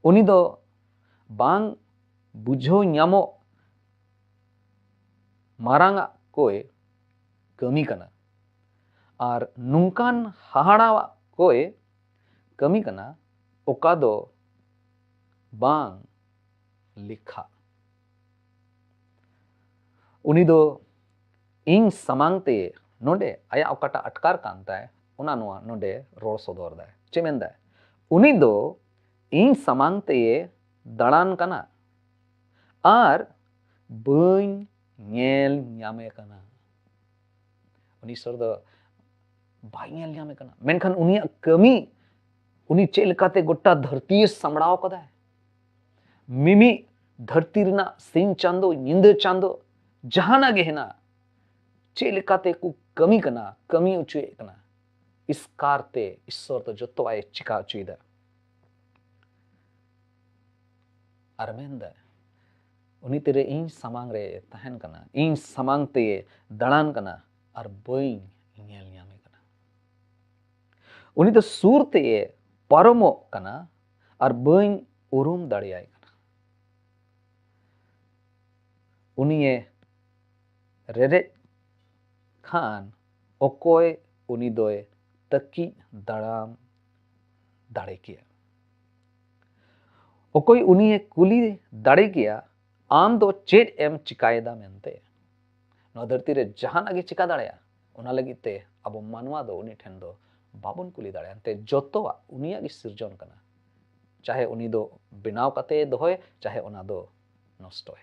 ᱩᱱᱤ ᱫᱚ ᱵᱟᱝ ᱵᱩᱡᱷᱟᱹᱣ ᱧᱟᱢᱚᱜ ᱢᱟᱨᱟᱝᱟᱜ ᱠᱚᱭ ᱠᱟᱹᱢᱤ ᱠᱟᱱᱟ ᱟᱨ ᱱᱚᱝᱠᱟᱱ ᱦᱟᱦᱟᱲᱟᱣᱟᱜ ᱠᱚᱭ ᱠᱟᱹᱢᱤ ᱠᱟᱱᱟ, ᱚᱠᱟ ᱫᱚ ᱵᱟᱝ ᱞᱮᱠᱷᱟ᱾ ᱩᱱᱤ ᱫᱚ ᱤᱧ ᱥᱟᱢᱟᱝ ᱛᱮ ᱱᱚᱰᱮ ᱟᱭᱟᱜ ᱚᱠᱟᱴᱟᱜ ᱟᱴᱠᱟᱨ ᱠᱟᱱ ᱛᱟᱭ, ᱚᱱᱟ ᱱᱚᱣᱟ ᱱᱚᱰᱮ ᱨᱚᱲ ᱥᱚᱫᱚᱨ ᱫᱟᱭ᱾ ᱪᱮᱫ ᱢᱮᱱᱫᱟᱭ? ᱩᱱᱤ ᱫᱚ ᱤᱧ ᱥᱟᱢᱟᱝ ᱛᱮᱭᱮ ᱫᱟᱬᱟᱱ ᱠᱟᱱᱟ ᱟᱨ ᱵᱟᱹᱧ ᱧᱮᱞ ᱧᱟᱢᱮ ᱠᱟᱱᱟ᱾ ᱩᱱᱤ ᱤᱥᱥᱚᱨ ᱫᱚ ᱵᱟᱭ ᱧᱮᱞ ᱧᱟᱢᱮ ᱠᱟᱱᱟ, ᱢᱮᱱᱠᱷᱟᱱ ᱩᱱᱤᱭᱟᱜ ᱠᱟᱹᱢᱤ, ᱩᱱᱤ ᱪᱮᱫ ᱞᱮᱠᱟᱛᱮ ᱜᱚᱴᱟ ᱫᱷᱟᱹᱨᱛᱤᱭ ᱥᱟᱢᱵᱲᱟᱣ ᱠᱟᱫᱟᱭ, ᱢᱤᱢᱤᱫ ᱫᱷᱟᱹᱨᱛᱤ ᱨᱮᱱᱟᱜ ᱥᱤᱧ ᱪᱟᱸᱫᱚ, ᱧᱤᱫᱟᱹ ᱪᱟᱸᱫᱚ, ᱡᱟᱦᱟᱱᱟᱜ ᱜᱮ ᱦᱮᱱᱟᱜ, ᱪᱮᱫ ᱞᱮᱠᱟᱛᱮ ᱠᱚ ᱠᱟᱹᱢᱤ ᱠᱟᱱᱟ, ᱠᱟᱹᱢᱤ ᱦᱚᱪᱚᱭᱮᱫ ᱠᱟᱱᱟ, ᱮᱥᱠᱟᱨ ᱛᱮ ᱤᱥᱥᱚᱨ ᱫᱚ ᱡᱚᱛᱚᱣᱟᱜ ᱮ ᱪᱤᱠᱟ ᱦᱚᱪᱚᱭᱮᱫᱟ᱾ ᱟᱨ ᱢᱮᱱᱫᱟᱭ, ᱩᱱᱤ ᱛᱤᱨᱮ ᱤᱧ ᱥᱟᱢᱟᱝ ᱨᱮ ᱛᱟᱦᱮᱱ ᱠᱟᱱᱟ, ᱤᱧ ᱥᱟᱢᱟᱝ ᱛᱮ ᱫᱟᱬᱟᱱ ᱠᱟᱱᱟ ᱟᱨ ᱵᱟᱹᱧ ᱧᱮᱞ ᱧᱟᱢᱮ ᱠᱟᱱᱟ᱾ ᱩᱱᱤ ᱫᱚ ᱥᱩᱨ ᱛᱮ ᱯᱟᱨᱚᱢᱚᱜ ᱠᱟᱱᱟ ᱟᱨ ᱵᱟᱹᱧ ᱩᱨᱩᱢ ᱫᱟᱲᱮᱭᱟᱭ ᱠᱟᱱᱟ᱾ ᱩᱱᱤᱭᱮ ᱨᱮᱨᱮᱡ ᱠᱷᱟᱱ ᱚᱠᱚᱭ ᱩᱱᱤ ᱫᱚᱭ ᱛᱟᱹᱠᱤᱡ ᱫᱟᱨᱟᱢ ᱫᱟᱲᱮ ᱠᱮᱭᱟ? ᱚᱠᱚᱭ ᱩᱱᱤᱭᱮ ᱠᱩᱞᱤ ᱫᱟᱲᱮ ᱠᱮᱭᱟ, "ᱟᱢ ᱫᱚ ᱪᱮᱫ ᱮᱢ ᱪᱤᱠᱟᱭᱮᱫᱟ?" ᱢᱮᱱᱛᱮ? ᱱᱚᱣᱟ ᱫᱷᱟᱹᱨᱛᱤ ᱨᱮ ᱡᱟᱦᱟᱱᱟᱜ ᱜᱮ ᱪᱤᱠᱟ ᱫᱟᱲᱮᱭᱟᱜᱼᱟ, ᱚᱱᱟ ᱞᱟᱹᱜᱤᱫ ᱛᱮ ᱟᱵᱚ ᱢᱟᱱᱣᱟ ᱫᱚ ᱩᱱᱤ ᱴᱷᱮᱱ ᱫᱚ ᱵᱟᱵᱚᱱ ᱠᱩᱞᱤ ᱫᱟᱲᱮᱭᱟᱜᱼᱟ᱾ ᱮᱱᱛᱮ ᱡᱚᱛᱚᱣᱟᱜ ᱩᱱᱤᱭᱟᱜ ᱜᱮ ᱥᱤᱨᱡᱚᱱ ᱠᱟᱱᱟ, ᱪᱟᱦᱮ ᱩᱱᱤ ᱫᱚ ᱵᱮᱱᱟᱣ ᱠᱟᱛᱮ ᱫᱚᱦᱚᱭ, ᱪᱟᱦᱮ ᱚᱱᱟ ᱫᱚ ᱱᱚᱥᱴᱚᱭ᱾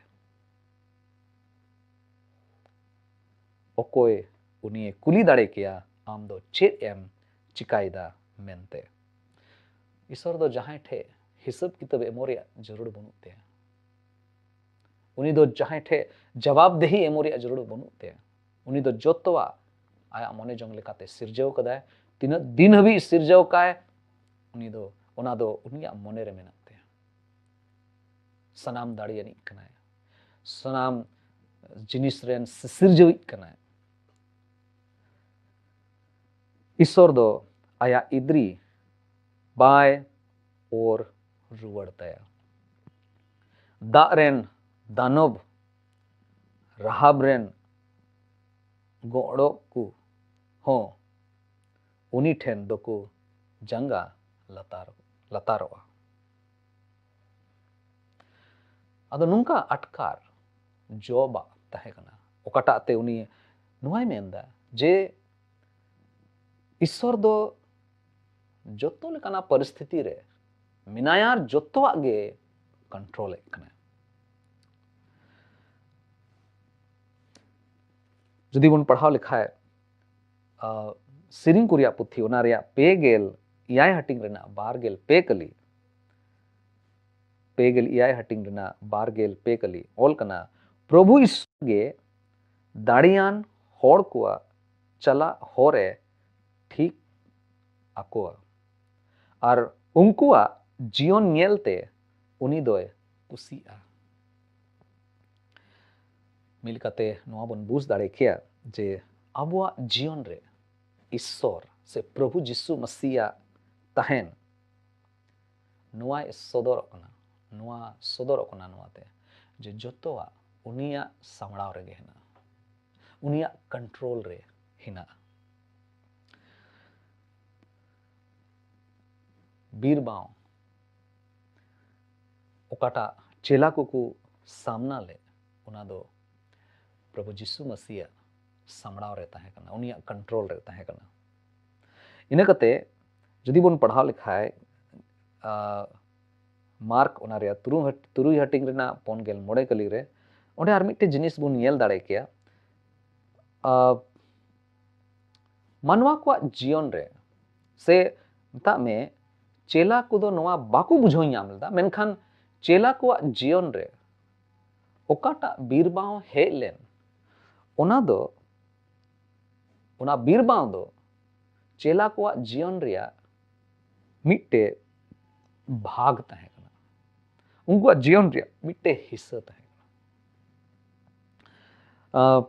ᱚᱠᱚᱭ ᱩᱱᱤᱭᱮ ᱠᱩᱞᱤ ᱫᱟᱲᱮ ᱠᱮᱭᱟ, "ᱟᱢ ᱫᱚ ᱪᱮᱫ ᱮᱢ ᱪᱤᱠᱟᱭᱮᱫᱟ?" ᱢᱮᱱᱛᱮ? ᱤᱥᱥᱚᱨ ᱫᱚ ᱡᱟᱦᱟᱸᱭ ᱴᱷᱮᱡ ᱦᱤᱥᱟᱹᱵ ᱠᱤᱛᱟᱹᱵ ᱮᱢᱚᱜ ᱨᱮᱭᱟᱜ ᱡᱟᱹᱨᱩᱲ ᱵᱟᱹᱱᱩᱜ ᱛᱟᱭᱟ᱾ ᱩᱱᱤ ᱫᱚ ᱡᱟᱦᱟᱸᱭ ᱴᱷᱮᱡ ᱡᱟᱵᱟᱵ ᱫᱮᱦᱤ ᱮᱢᱚᱜ ᱨᱮᱭᱟᱜ ᱡᱟᱹᱨᱩᱲ ᱵᱟᱹᱱᱩᱜ ᱛᱟᱭᱟ᱾ ᱩᱱᱤ ᱫᱚ ᱡᱚᱛᱚᱣᱟᱜ ᱟᱭᱟᱜ ᱢᱚᱱᱮ ᱡᱚᱝ ᱞᱮᱠᱟᱛᱮ ᱥᱤᱨᱡᱟᱹᱣ ᱠᱟᱫᱟᱭ ᱛᱤᱱᱟᱹᱜ ᱫᱤᱱ ᱦᱟᱹᱵᱤᱡ ᱥᱤᱨᱡᱟᱹᱣ ᱠᱟᱭ, ᱩᱱᱤ ᱫᱚ, ᱚᱱᱟ ᱫᱚ ᱩᱱᱤᱭᱟᱜ ᱢᱚᱱᱮ ᱨᱮ ᱢᱮᱱᱟᱜ ᱛᱟᱭᱟ᱾ ᱥᱟᱱᱟᱢ ᱫᱟᱲᱮᱭᱟᱱᱤᱡ ᱠᱟᱱᱟᱭ, ᱥᱟᱱᱟᱢ ᱡᱤᱱᱤᱥ ᱨᱮᱱ ᱥᱤᱨᱡᱟᱹᱣᱤᱡ ᱠᱟᱱᱟᱭ᱾ ᱤᱥᱥᱚᱨ ᱫᱚ ᱟᱭᱟᱜ ᱤᱫᱨᱤ ᱵᱟᱭ ᱚᱨ ᱨᱩᱣᱟᱹᱲ ᱛᱟᱭᱟ᱾ ᱫᱟᱜ ᱨᱮᱱ ᱫᱟᱱᱚᱵ, ᱨᱟᱦᱟᱵ ᱨᱮᱱ ᱜᱚᱲᱚ ᱠᱚ ᱦᱚᱸ ᱩᱱᱤ ᱴᱷᱮᱱ ᱫᱚᱠᱚ ᱡᱟᱸᱜᱟ ᱞᱟᱛᱟᱨ, ᱞᱟᱛᱟᱨᱚᱜᱼᱟ᱾ ᱟᱫᱚ ᱱᱚᱝᱠᱟ ᱟᱴᱠᱟᱨ ᱡᱚᱵᱟᱜ ᱛᱟᱦᱮᱸ ᱠᱟᱱᱟ, ᱚᱠᱟᱴᱟᱜ ᱛᱮ ᱩᱱᱤ ᱱᱚᱣᱟᱭ ᱢᱮᱱᱫᱟ ᱡᱮ ᱤᱥᱥᱚᱨ ᱫᱚ ᱡᱚᱛᱚ ᱞᱮᱠᱟᱱᱟᱜ ᱯᱚᱨᱤᱥᱛᱷᱤᱛᱤ ᱨᱮ ᱢᱮᱱᱟᱭᱟ ᱟᱨ ᱡᱚᱛᱚᱣᱟᱜ ᱜᱮ ᱠᱚᱱᱴᱨᱳᱞᱮᱫ ᱠᱟᱱᱟᱭ᱾ ᱡᱩᱫᱤ ᱵᱚᱱ ᱯᱟᱲᱦᱟᱣ ᱞᱮᱠᱷᱟᱡ, ᱟ, ᱥᱮᱨᱮᱧ ᱠᱚ ᱨᱮᱭᱟᱜ ᱯᱩᱛᱷᱤ, ᱚᱱᱟ ᱨᱮᱭᱟᱜ ᱯᱮ ᱜᱮᱞ ᱮᱭᱟᱭ ᱦᱟᱹᱴᱤᱧ ᱨᱮᱱᱟᱜ ᱵᱟᱨ ᱜᱮᱞ ᱯᱮ ᱠᱟᱹᱞᱤ, ᱯᱮ ᱜᱮᱞ ᱮᱭᱟᱭ ᱦᱟᱹᱴᱤᱧ ᱨᱮᱱᱟᱜ ᱵᱟᱨ ᱜᱮᱞ ᱯᱮ ᱠᱟᱹᱞᱤ ᱚᱞ ᱠᱟᱱᱟ, "ᱯᱨᱚᱵᱷᱩ ᱤᱥᱥᱚᱨ ᱜᱮ ᱫᱟᱲᱮᱭᱟᱱ ᱦᱚᱲ ᱠᱚᱣᱟᱜ ᱪᱟᱞᱟᱜ ᱦᱚᱨ ᱮ ᱴᱷᱤᱠ ᱟᱠᱚᱣᱟ, ᱟᱨ ᱩᱱᱠᱩᱣᱟᱜ ᱡᱤᱭᱚᱱ ᱧᱮᱞᱛᱮ ᱩᱱᱤ ᱫᱚᱭ ᱠᱩᱥᱤᱜᱼᱟ᱾" ᱢᱤᱫ ᱞᱮᱠᱟᱛᱮ ᱱᱚᱣᱟ ᱵᱚᱱ ᱵᱩᱡᱽ ᱫᱟᱲᱮ ᱠᱮᱭᱟ ᱡᱮ ᱟᱵᱚᱣᱟᱜ ᱡᱤᱭᱚᱱ ᱨᱮ ᱤᱥᱥᱚᱨ ᱥᱮ ᱯᱨᱚᱵᱷᱩ ᱡᱤᱥᱩ ᱢᱟᱥᱤᱭᱟᱜ ᱛᱟᱦᱮᱱ ᱱᱚᱣᱟᱭ ᱥᱚᱫᱚᱨᱚᱜ ᱠᱟᱱᱟ, ᱱᱚᱣᱟ ᱥᱚᱫᱚᱨᱚᱜ ᱠᱟᱱᱟ ᱱᱚᱣᱟᱛᱮ ᱡᱮ ᱡᱚᱛᱚᱣᱟᱜ ᱩᱱᱤᱭᱟᱜ ᱥᱟᱢᱲᱟᱣ ᱨᱮᱜᱮ ᱦᱮᱱᱟᱜᱼᱟ, ᱩᱱᱤᱭᱟᱜ ᱠᱚᱱᱴᱨᱳᱞ ᱨᱮ ᱦᱮᱱᱟᱜᱼᱟ᱾ ᱵᱤᱨ ᱵᱟᱶ ᱚᱠᱟᱴᱟᱜ ᱪᱮᱞᱟ ᱠᱚᱠᱚ ᱥᱟᱢᱱᱟ ᱞᱮᱫ, ᱚᱱᱟ ᱫᱚ ᱯᱨᱚᱵᱷᱩ ᱡᱤᱥᱩ ᱢᱟᱥᱤᱭᱟᱜ ᱥᱟᱢᱲᱟᱣ ᱨᱮ ᱛᱟᱦᱮᱸ ᱠᱟᱱᱟ, ᱩᱱᱤᱭᱟᱜ ᱠᱚᱱᱴᱨᱳᱞ ᱨᱮ ᱛᱟᱦᱮᱸ ᱠᱟᱱᱟ᱾ ᱤᱱᱟᱹ ᱠᱟᱛᱮ ᱡᱩᱫᱤ ᱵᱚᱱ ᱯᱟᱲᱦᱟᱣ ᱞᱮᱠᱷᱟᱡ, ᱟ, ᱢᱟᱨᱠ ᱚᱱᱟ ᱨᱮᱭᱟᱜ ᱛᱩᱨᱩᱭ ᱦᱟᱹᱴ-, ᱛᱩᱨᱩᱭ ᱦᱟᱹᱴᱤᱧ ᱨᱮᱱᱟᱜ ᱯᱩᱱ ᱜᱮᱞ ᱢᱚᱬᱮ ᱠᱟᱹᱞᱤ ᱨᱮ, ᱚᱸᱰᱮ ᱟᱨ ᱢᱤᱫᱴᱮᱡ ᱡᱤᱱᱤᱥ ᱵᱚᱱ ᱧᱮᱞ ᱫᱟᱲᱮ ᱠᱮᱭᱟ᱾ ᱟ, ᱢᱟᱱᱣᱟ ᱠᱚᱣᱟᱜ ᱡᱤᱭᱚᱱ ᱨᱮ, ᱥᱮ ᱢᱮᱛᱟᱜ ᱢᱮ, ᱪᱮᱞᱟ ᱠᱚᱫᱚ ᱱᱚᱣᱟ ᱵᱟᱠᱚ ᱵᱩᱡᱷᱟᱹᱣ ᱧᱟᱢ ᱞᱮᱫᱟ, ᱢᱮᱱᱠᱷᱟᱱ ᱪᱮᱞᱟ ᱠᱚᱣᱟᱜ ᱡᱤᱭᱚᱱ ᱨᱮ ᱚᱠᱟᱴᱟᱜ ᱵᱤᱨᱵᱟᱶ ᱦᱮᱡ ᱞᱮᱱ, ᱚᱱᱟ ᱫᱚ, ᱚᱱᱟ ᱵᱤᱨᱵᱟᱶ ᱫᱚ ᱪᱮᱞᱟ ᱠᱚᱣᱟᱜ ᱡᱤᱭᱚᱱ ᱨᱮᱭᱟᱜ ᱢᱤᱫᱴᱮᱡ ᱵᱷᱟᱜᱽ ᱛᱟᱦᱮᱸ ᱠᱟᱱᱟ, ᱩᱱᱠᱩᱣᱟᱜ ᱡᱤᱭᱚᱱ ᱨᱮᱭᱟᱜ ᱢᱤᱫᱴᱮᱡ ᱦᱤᱥᱥᱟᱹ ᱛᱟᱦᱮᱸ ᱠᱟᱱᱟ᱾ ᱟᱸ,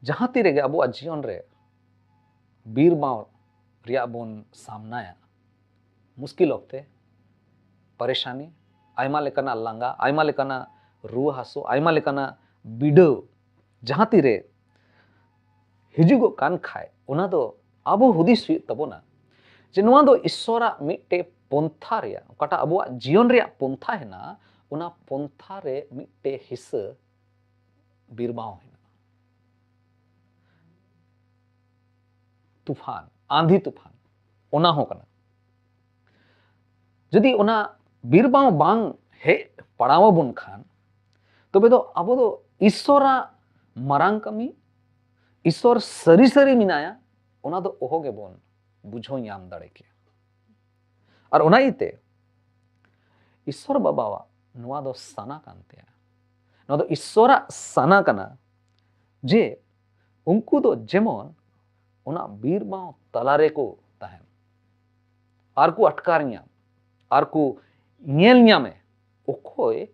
ᱡᱟᱦᱟᱸ ᱛᱤ ᱨᱮᱜᱮ ᱟᱵᱚᱣᱟᱜ ᱡᱤᱭᱚᱱ ᱨᱮ ᱵᱤᱨ ᱵᱟᱶ ᱨᱮᱭᱟᱜ ᱵᱚᱱ ᱥᱟᱢᱱᱟᱭᱟ, ᱢᱩᱥᱠᱤᱞ ᱚᱠᱛᱮ, ᱯᱟᱨᱮᱥᱟᱱᱤ, ᱟᱭᱢᱟ ᱞᱮᱠᱟᱱᱟᱜ ᱞᱟᱸᱜᱟ, ᱟᱭᱢᱟ ᱞᱮᱠᱟᱱᱟᱜ ᱨᱩᱣᱟᱹ ᱦᱟᱹᱥᱩ, ᱟᱭᱢᱟ ᱞᱮᱠᱟᱱᱟᱜ ᱵᱤᱰᱟᱹᱣ ᱡᱟᱦᱟᱸ ᱛᱤᱨᱮ ᱦᱤᱡᱩᱜᱚᱜ ᱠᱟᱱ ᱠᱷᱟᱡ, ᱚᱱᱟ ᱫᱚ ᱟᱵᱚ ᱦᱩᱫᱤᱥ ᱦᱩᱭᱩᱜ ᱛᱟᱵᱚᱱᱟ ᱡᱮ ᱱᱚᱣᱟ ᱫᱚ ᱤᱥᱥᱚᱨᱟᱜ ᱢᱤᱫᱴᱮᱡ ᱯᱚᱱᱛᱷᱟ ᱨᱮᱭᱟᱜ, ᱚᱠᱟᱴᱟᱜ ᱟᱵᱚᱣᱟᱜ ᱡᱤᱭᱚᱱ ᱨᱮᱭᱟᱜ ᱯᱚᱱᱛᱷᱟ ᱦᱮᱱᱟᱜᱼᱟ, ᱚᱱᱟ ᱯᱚᱱᱛᱷᱟ ᱨᱮ ᱢᱤᱫᱴᱮᱡ ᱦᱤᱥᱥᱟᱹ ᱵᱤᱨᱵᱟᱶ ᱦᱮᱱᱟᱜᱼᱟ᱾ ᱛᱩᱯᱷᱟᱱ, ᱟᱸᱫᱷᱤ ᱛᱩᱯᱷᱟᱱ, ᱚᱱᱟ ᱦᱚᱸ ᱠᱟᱱᱟ᱾ ᱡᱩᱫᱤ ᱚᱱᱟ ᱵᱤᱨᱵᱟᱶ ᱵᱟᱝ ᱦᱮᱡ ᱯᱟᱲᱟᱣ ᱟᱵᱚᱱ ᱠᱷᱟᱱ, ᱛᱚᱵᱮ ᱫᱚ ᱟᱵᱚ ᱫᱚ ᱤᱥᱥᱚᱨᱟᱜ ᱢᱟᱨᱟᱝ ᱠᱟᱹᱢᱤ, ᱤᱥᱥᱚᱨ ᱥᱟᱹᱨᱤ ᱥᱟᱹᱨᱤ ᱢᱮᱱᱟᱭᱟ, ᱚᱱᱟ ᱫᱚ ᱚᱦᱚ ᱜᱮᱵᱚᱱ ᱵᱩᱡᱷᱟᱹᱣ ᱧᱟᱢ ᱫᱟᱲᱮ ᱠᱮᱭᱟ᱾ ᱟᱨ ᱚᱱᱟ ᱤᱭᱟᱹᱛᱮ ᱤᱥᱥᱚᱨ ᱵᱟᱵᱟᱣᱟᱜ ᱱᱚᱣᱟ ᱫᱚ ᱥᱟᱱᱟ ᱠᱟᱱ ᱛᱟᱭᱟ, ᱱᱚᱣᱟ ᱫᱚ ᱤᱥᱥᱚᱨᱟᱜ ᱥᱟᱱᱟ ᱠᱟᱱᱟ ᱡᱮ ᱩᱱᱠᱩ ᱫᱚ ᱡᱮᱢᱚᱱ ᱚᱱᱟ ᱵᱤᱨ ᱵᱟᱶ ᱛᱟᱞᱟ ᱨᱮᱠᱚ ᱛᱟᱦᱮᱱ, ᱟᱨ ᱠᱚ ᱟᱴᱠᱟᱨ ᱧᱟᱢ, ᱟᱨ ᱠᱚ ᱧᱮᱞ ᱧᱟᱢᱮ ᱚᱠᱚᱭ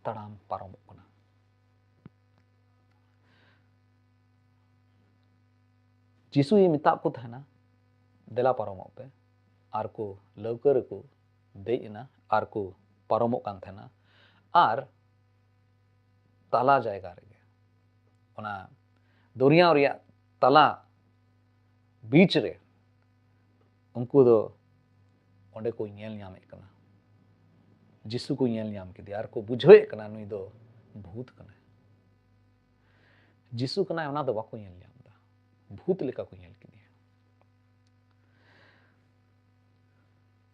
ᱛᱟᱲᱟᱢ ᱯᱟᱨᱚᱢᱚᱜ ᱠᱟᱱᱟ᱾ ᱡᱤᱥᱩᱭ ᱢᱮᱛᱟᱜ ᱠᱚ ᱛᱟᱦᱮᱱᱟ, "ᱫᱮᱞᱟ ᱯᱟᱨᱚᱢᱚᱜ ᱯᱮ", ᱟᱨ ᱠᱚ ᱞᱟᱹᱣᱠᱟᱹ ᱨᱮᱠᱚ ᱫᱮᱡ ᱮᱱᱟ ᱟᱨ ᱠᱚ ᱯᱟᱨᱚᱢᱚᱜ ᱠᱟᱱ ᱛᱟᱦᱮᱱᱟ᱾ ᱟᱨ ᱛᱟᱞᱟ ᱡᱟᱭᱜᱟ ᱨᱮᱜᱮ, ᱚᱱᱟ ᱫᱚᱨᱭᱟ ᱨᱮᱭᱟᱜ ᱛᱟᱞᱟ ᱵᱤᱪ ᱨᱮ ᱩᱱᱠᱩ ᱫᱚ ᱚᱸᱰᱮ ᱠᱚ ᱧᱮᱞ ᱧᱟᱢᱮᱫ ᱠᱟᱱᱟ, ᱡᱤᱥᱩ ᱠᱚ ᱧᱮᱞ ᱧᱟᱢ ᱠᱮᱫᱮᱭᱟ ᱟᱨ ᱠᱚ ᱵᱩᱡᱷᱟᱹᱣᱮᱫ ᱠᱟᱱᱟ ᱱᱩᱭ ᱫᱚ ᱵᱷᱩᱛ ᱠᱟᱱᱟᱭ᱾ ᱡᱤᱥᱩ ᱠᱟᱱᱟᱭ ᱚᱱᱟ ᱫᱚ ᱵᱟᱠᱚ ᱧᱮᱞ ᱧᱟᱢ ᱮᱫᱟ, ᱵᱷᱩᱛ ᱞᱮᱠᱟ ᱠᱚ ᱧᱮᱞ ᱠᱮᱫᱮᱭᱟ᱾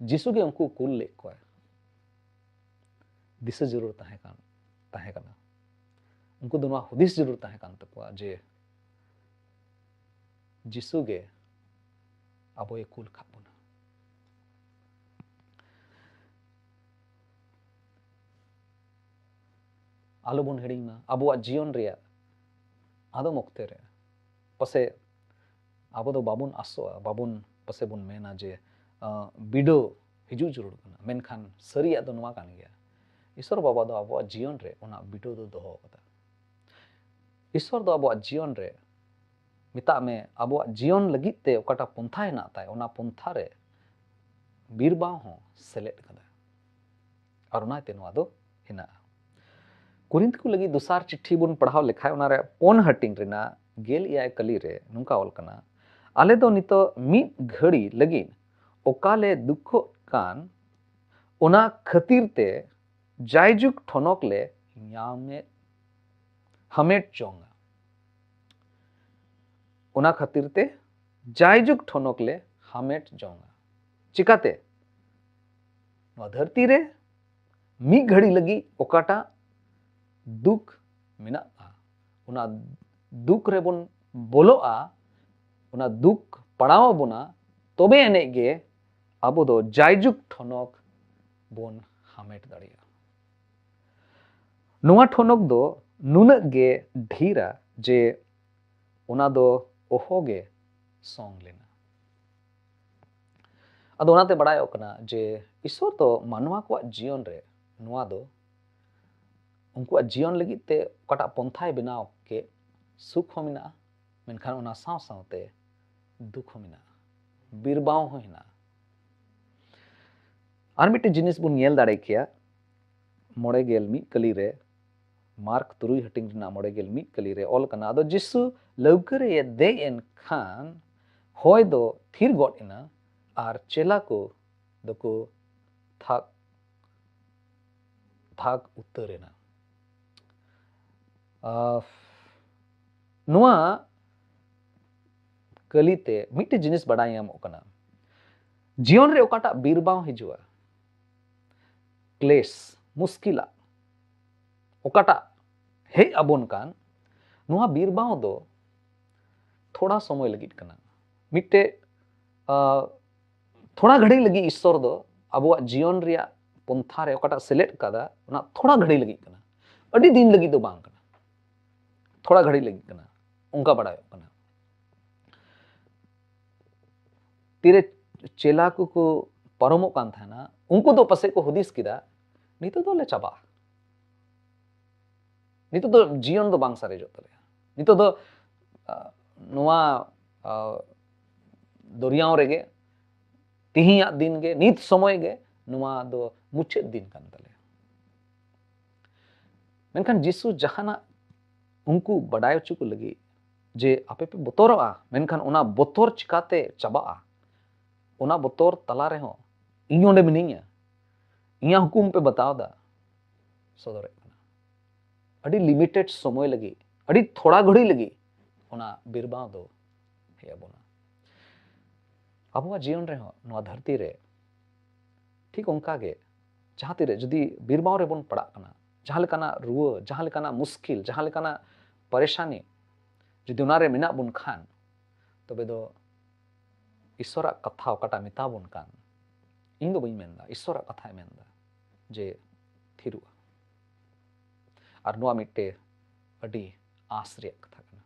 ᱡᱤᱥᱩ ᱜᱮ ᱩᱱᱠᱩ ᱠᱩᱞ ᱞᱮᱫ ᱠᱚᱣᱟᱭ᱾ ᱫᱤᱥᱟᱹ ᱡᱟᱹᱨᱩᱲ ᱛᱟᱦᱮᱸ ᱠᱟᱱ, ᱛᱟᱦᱮᱸ ᱠᱟᱱᱟ᱾ ᱩᱱᱠᱩ ᱫᱚ ᱱᱚᱣᱟ ᱦᱩᱫᱤᱥ ᱡᱟᱹᱨᱩᱲ ᱛᱟᱦᱮᱸ ᱠᱟᱱ ᱛᱟᱠᱚᱣᱟ ᱡᱮ ᱡᱤᱥᱩ ᱜᱮ ᱟᱵᱚᱭ ᱠᱩᱞ ᱠᱟᱜ ᱵᱚᱱᱟ᱾ ᱟᱞᱚᱵᱚᱱ ᱦᱤᱲᱤᱧ ᱢᱟ, ᱟᱵᱚᱣᱟᱜ ᱡᱤᱭᱚᱱ ᱨᱮᱭᱟᱜ ᱟᱫᱚᱢ ᱚᱠᱛᱮ ᱨᱮ ᱯᱟᱥᱮᱡ ᱟᱵᱚ ᱫᱚ ᱵᱟᱵᱚᱱ ᱟᱥᱚᱜᱼᱟ, ᱵᱟᱵᱚᱱ ᱯᱟᱥᱮ ᱵᱚᱱ ᱢᱮᱱᱟ ᱡᱮ ᱟᱸ, ᱵᱤᱰᱟᱹᱣ ᱦᱤᱡᱩᱜ ᱡᱟᱹᱨᱩᱲ ᱠᱟᱱᱟ, ᱢᱮᱱᱠᱷᱟᱱ ᱥᱟᱹᱨᱤᱭᱟᱜ ᱫᱚ ᱱᱚᱣᱟ ᱠᱟᱱ ᱜᱮᱭᱟ, ᱤᱥᱚᱨ ᱵᱟᱵᱟ ᱫᱚ ᱟᱵᱚᱣᱟᱜ ᱡᱤᱭᱚᱱ ᱨᱮ ᱚᱱᱟ ᱵᱤᱰᱟᱹᱣ ᱫᱚ ᱫᱚᱦᱚ ᱟᱠᱟᱫᱟ᱾ ᱤᱥᱚᱨ ᱫᱚ ᱟᱵᱚᱣᱟᱜ ᱡᱤᱭᱚᱱ ᱨᱮ, ᱢᱮᱛᱟᱜ ᱢᱮ, ᱟᱵᱚᱣᱟᱜ ᱡᱤᱭᱚᱱ ᱞᱟᱹᱜᱤᱫ ᱛᱮ ᱚᱠᱟᱴᱟᱜ ᱯᱚᱱᱛᱷᱟ ᱦᱮᱱᱟᱜ ᱛᱟᱭ, ᱚᱱᱟ ᱯᱚᱱᱛᱷᱟ ᱨᱮ ᱵᱤᱨᱵᱟᱣ ᱦᱚᱸ ᱥᱮᱞᱮᱫ ᱟᱠᱟᱫᱟ᱾ ᱟᱨ ᱚᱱᱟᱛᱮ ᱱᱚᱣᱟ ᱫᱚ ᱦᱮᱱᱟᱜᱼᱟ᱾ ᱠᱚᱨᱤᱱᱛ ᱠᱚ ᱞᱟᱹᱜᱤᱫ ᱫᱚᱥᱟᱨ ᱪᱤᱴᱷᱤ ᱵᱚᱱ ᱯᱟᱲᱦᱟᱣ ᱞᱮᱠᱷᱟᱱ, ᱚᱱᱟ ᱨᱮ ᱯᱩᱱ ᱦᱟᱹᱴᱤᱧ ᱨᱮᱱᱟᱜ ᱜᱮᱞ ᱮᱭᱟᱭ ᱠᱟᱹᱞᱤ ᱨᱮ ᱱᱚᱝᱠᱟ ᱚᱞ ᱠᱟᱱᱟ, "ᱟᱞᱮ ᱫᱚ ᱱᱤᱛᱚᱜ ᱢᱤᱫ ᱜᱷᱟᱹᱲᱤ ᱞᱟᱹᱜᱤᱫ ᱚᱠᱟ ᱞᱮ ᱫᱩᱠᱷᱚᱜ ᱠᱟᱱ, ᱚᱱᱟ ᱠᱷᱟᱹᱛᱤᱨ ᱛᱮ ᱡᱟᱭᱡᱩᱜᱽ ᱴᱷᱚᱱᱚᱠ ᱞᱮ ᱧᱟᱢᱮᱫ, ᱦᱟᱢᱮᱴ ᱡᱚᱝᱟ᱾ ᱚᱱᱟ ᱠᱷᱟᱹᱛᱤᱨ ᱛᱮ ᱡᱟᱭᱡᱩᱜᱽ ᱴᱷᱚᱱᱚᱠ ᱞᱮ ᱦᱟᱢᱮᱴ ᱡᱚᱝᱟ᱾" ᱪᱤᱠᱟᱛᱮ? ᱱᱚᱣᱟ ᱫᱷᱟᱹᱨᱛᱤ ᱨᱮ ᱢᱤᱫ ᱜᱷᱟᱹᱲᱤ ᱞᱟᱹᱜᱤᱫ ᱚᱠᱟᱴᱟᱜ ᱫᱩᱠ ᱢᱮᱱᱟᱜᱼᱟ, ᱚᱱᱟ ᱫᱩᱠ ᱨᱮᱵᱚᱱ ᱵᱚᱞᱚᱜᱼᱟ, ᱚᱱᱟ ᱫᱩᱠ ᱯᱟᱲᱟᱣ ᱟᱵᱚᱱᱟ, ᱛᱚᱵᱮ ᱮᱱᱮᱡ ᱜᱮ ᱟᱵᱚ ᱫᱚ ᱡᱟᱭᱡᱩᱜᱽ ᱴᱷᱚᱱᱚᱠ ᱵᱚᱱ ᱦᱟᱢᱮᱴ ᱫᱟᱲᱮᱭᱟᱜᱼᱟ᱾ ᱱᱚᱣᱟ ᱴᱷᱚᱱᱚᱠ ᱫᱚ ᱱᱩᱱᱟᱹᱜ ᱜᱮ ᱰᱷᱤᱨᱟ ᱡᱮ ᱚᱱᱟ ᱫᱚ ᱚᱦᱚᱜᱮ ᱥᱚᱝ ᱞᱮᱱᱟ᱾ ᱟᱫᱚ ᱚᱱᱟᱛᱮ ᱵᱟᱲᱟᱭᱚᱜ ᱠᱟᱱᱟ ᱡᱮ ᱤᱥᱚᱨ ᱫᱚ ᱢᱟᱱᱣᱟ ᱠᱚᱣᱟᱜ ᱡᱤᱭᱚᱱ ᱨᱮ ᱱᱚᱣᱟ ᱫᱚ ᱩᱱᱠᱩᱣᱟᱜ ᱡᱤᱭᱚᱱ ᱞᱟᱹᱜᱤᱫ ᱛᱮ ᱚᱠᱟᱴᱟᱜ ᱯᱚᱱᱛᱷᱟᱭ ᱵᱮᱱᱟᱣ ᱠᱮᱫ, ᱥᱩᱠ ᱦᱚᱸ ᱢᱮᱱᱟᱜᱼᱟ, ᱢᱮᱱᱠᱷᱟᱱ ᱚᱱᱟ ᱥᱟᱶ ᱥᱟᱶᱛᱮ ᱫᱩᱠ ᱦᱚᱸ ᱢᱮᱱᱟᱜᱼᱟ, ᱵᱤᱨᱵᱟᱣ ᱦᱚᱸ ᱦᱮᱱᱟᱜᱼᱟ᱾ ᱟᱨ ᱢᱤᱫᱴᱮᱱ ᱡᱤᱱᱤᱥ ᱵᱚᱱ ᱧᱮᱞ ᱫᱟᱲᱮ ᱠᱮᱭᱟ, ᱢᱚᱬᱮ ᱜᱮᱞ ᱢᱤᱫ ᱠᱟᱹᱞᱤ ᱨᱮ, ᱢᱟᱨᱠ ᱛᱩᱨᱩᱭ ᱦᱟᱹᱴᱤᱧ ᱨᱮᱱᱟᱜ ᱢᱚᱬᱮ ᱜᱮᱞ ᱢᱤᱫ ᱠᱟᱹᱞᱤ ᱨᱮ ᱚᱞ ᱠᱟᱱᱟ, ᱟᱫᱚ ᱡᱤᱥᱩ ᱞᱟᱹᱣᱠᱟᱹ ᱨᱮᱭ ᱫᱮᱡ ᱮᱱ ᱠᱷᱟᱱ ᱦᱚᱭ ᱫᱚ ᱛᱷᱤᱨ ᱜᱚᱫ ᱮᱱᱟ, ᱟᱨ ᱪᱮᱞᱟ ᱠᱚ ᱫᱚᱠᱚ ᱛᱷᱟᱠ ᱛᱷᱟᱠ ᱩᱛᱟᱹᱨ ᱮᱱᱟ᱾ ᱟᱦ, ᱱᱚᱣᱟ ᱠᱟᱹᱞᱤ ᱛᱮ ᱢᱤᱫᱴᱮᱡ ᱡᱤᱱᱤᱥ ᱵᱟᱰᱟᱭ ᱧᱟᱢᱚᱜ ᱠᱟᱱᱟ, ᱡᱤᱭᱚᱱ ᱨᱮ ᱚᱠᱟᱴᱟᱜ ᱵᱤᱨᱵᱟᱣ ᱦᱤᱡᱩᱜᱼᱟ, ᱠᱞᱮᱥ, ᱢᱩᱥᱠᱤᱞᱟᱜ ᱚᱠᱟᱴᱟᱜ ᱦᱮᱡ ᱟᱵᱚᱱ ᱠᱟᱱ, ᱱᱚᱣᱟ ᱵᱤᱨᱵᱟᱣ ᱫᱚ ᱛᱷᱚᱲᱟ ᱥᱚᱢᱚᱭ ᱞᱟᱹᱜᱤᱫ ᱠᱟᱱᱟ᱾ ᱢᱤᱫᱴᱮᱡ, ᱟᱦ, ᱛᱷᱚᱲᱟ ᱜᱷᱟᱹᱲᱤᱡ ᱞᱟᱹᱜᱤᱫ ᱤᱥᱥᱚᱨ ᱫᱚ ᱟᱵᱚᱣᱟᱜ ᱡᱤᱭᱚᱱ ᱨᱮᱭᱟᱜ ᱯᱚᱱᱛᱷᱟ ᱨᱮ ᱚᱠᱟᱴᱟᱜ ᱥᱮᱞᱮᱫ ᱠᱟᱫᱟ, ᱚᱱᱟ ᱛᱷᱚᱲᱟ ᱜᱷᱟᱹᱲᱤᱡ ᱞᱟᱹᱜᱤᱫ ᱠᱟᱱᱟ, ᱟᱹᱰᱤ ᱫᱤᱱ ᱞᱟᱹᱜᱤᱫ ᱫᱚ ᱵᱟᱝ ᱠᱟᱱᱟ, ᱛᱷᱚᱲᱟ ᱜᱷᱟᱹᱲᱤᱡ ᱞᱟᱹᱜᱤᱫ ᱠᱟᱱᱟ, ᱚᱱᱠᱟ ᱵᱟᱲᱟᱭᱚᱜ ᱠᱟᱱᱟ᱾ ᱛᱤᱨᱮ ᱪᱮᱞᱟ ᱠᱚᱠᱚ ᱯᱟᱨᱚᱢᱚᱜ ᱠᱟᱱ ᱛᱟᱦᱮᱱᱟ, ᱩᱱᱠᱩ ᱫᱚ ᱯᱟᱥᱮᱡ ᱠᱚ ᱦᱩᱫᱤᱥ ᱠᱮᱫᱟ, "ᱱᱤᱛᱚᱜ ᱫᱚ ᱞᱮ ᱪᱟᱵᱟᱜᱼᱟ, ᱱᱤᱛᱚᱜ ᱫᱚ ᱡᱤᱭᱚᱱ ᱫᱚ ᱵᱟᱝ ᱥᱟᱨᱮᱡᱚᱜ ᱛᱟᱞᱮᱭᱟ, ᱱᱤᱛᱚᱜ ᱫᱚ ᱟᱸ, ᱱᱚᱣᱟ ᱟᱸ, ᱫᱚᱨᱭᱟᱣ ᱨᱮᱜᱮ ᱛᱤᱦᱤᱧᱟᱜ ᱫᱤᱱ ᱜᱮ, ᱱᱤᱛ ᱥᱚᱢᱚᱭ ᱜᱮ ᱱᱚᱣᱟ ᱫᱚ ᱢᱩᱪᱟᱹᱫ ᱫᱤᱱ ᱠᱟᱱ ᱛᱟᱞᱮᱭᱟ᱾" ᱢᱮᱱᱠᱷᱟᱱ ᱡᱤᱥᱩ ᱡᱟᱦᱟᱱᱟᱜ ᱩᱱᱠᱩ ᱵᱟᱰᱟᱭ ᱦᱚᱪᱚ ᱠᱚ ᱞᱟᱹᱜᱤᱫ ᱡᱮ ᱟᱯᱮ ᱯᱮ ᱵᱚᱛᱚᱨᱚᱜᱼᱟ, ᱢᱮᱱᱠᱷᱟᱱ ᱚᱱᱟ ᱵᱚᱛᱚᱨ ᱪᱤᱠᱟᱛᱮ ᱪᱟᱵᱟᱜᱼᱟ, ᱚᱱᱟ ᱵᱚᱛᱚᱨ ᱛᱟᱞᱟ ᱨᱮᱦᱚᱸ ᱤᱧ ᱚᱸᱰᱮ ᱢᱤᱱᱟᱹᱧᱟ, ᱤᱧᱟᱹᱜ ᱦᱩᱠᱩᱢ ᱯᱮ ᱵᱟᱛᱟᱣ ᱮᱫᱟ, ᱥᱚᱫᱚᱨᱮᱫ ᱠᱟᱱᱟ᱾ ᱟᱹᱰᱤ limited ᱥᱚᱢᱚᱭ ᱞᱟᱹᱜᱤᱫ, ᱟᱹᱰᱤ ᱛᱷᱚᱲᱟ ᱜᱷᱟᱹᱲᱤ ᱞᱟᱹᱜᱤᱫ ᱚᱱᱟ ᱵᱤᱨᱵᱟᱶ ᱫᱚ ᱦᱮᱡ ᱟᱵᱚᱱᱟ᱾ ᱟᱵᱚᱣᱟᱜ ᱡᱤᱭᱚᱱ ᱨᱮᱦᱚᱸ ᱱᱚᱣᱟ ᱫᱷᱟᱹᱨᱛᱤ ᱨᱮ ᱴᱷᱤᱠ ᱚᱱᱠᱟ ᱜᱮ, ᱡᱟᱦᱟᱸ ᱛᱤᱨᱮ ᱡᱩᱫᱤ ᱵᱤᱨᱵᱟᱶ ᱨᱮᱵᱚᱱ ᱯᱟᱲᱟᱜ ᱠᱟᱱᱟ, ᱡᱟᱦᱟᱸ ᱞᱮᱠᱟᱱᱟᱜ ᱨᱩᱣᱟᱹ, ᱡᱟᱦᱟᱸ ᱞᱮᱠᱟᱱᱟᱜ ᱢᱩᱥᱠᱤᱞ, ᱡᱟᱦᱟᱸ ᱞᱮᱠᱟᱱᱟᱜ ᱯᱟᱨᱮᱥᱟᱱᱤ ᱡᱩᱫᱤ ᱚᱱᱟ ᱨᱮ ᱢᱮᱱᱟᱜ ᱵᱚᱱ ᱠᱷᱟᱱ, ᱛᱚᱵᱮ ᱫᱚ ᱤᱥᱚᱨᱟᱜ ᱠᱟᱛᱷᱟ ᱚᱠᱟᱴᱟᱜ ᱢᱮᱛᱟ ᱵᱚᱱ ᱠᱟᱱ, ᱤᱧ ᱫᱚ ᱵᱟᱹᱧ ᱢᱮᱱᱫᱟ, ᱤᱥᱚᱨᱟᱜ ᱠᱟᱛᱷᱟᱭ ᱢᱮᱱᱫᱟ ᱡᱮ ᱛᱷᱤᱨᱚᱜᱼᱟ᱾ ᱟᱨ ᱱᱚᱣᱟ ᱢᱤᱫᱴᱮᱡ ᱟᱹᱰᱤ ᱟᱸᱥ ᱨᱮᱭᱟᱜ ᱠᱟᱛᱷᱟ ᱠᱟᱱᱟ᱾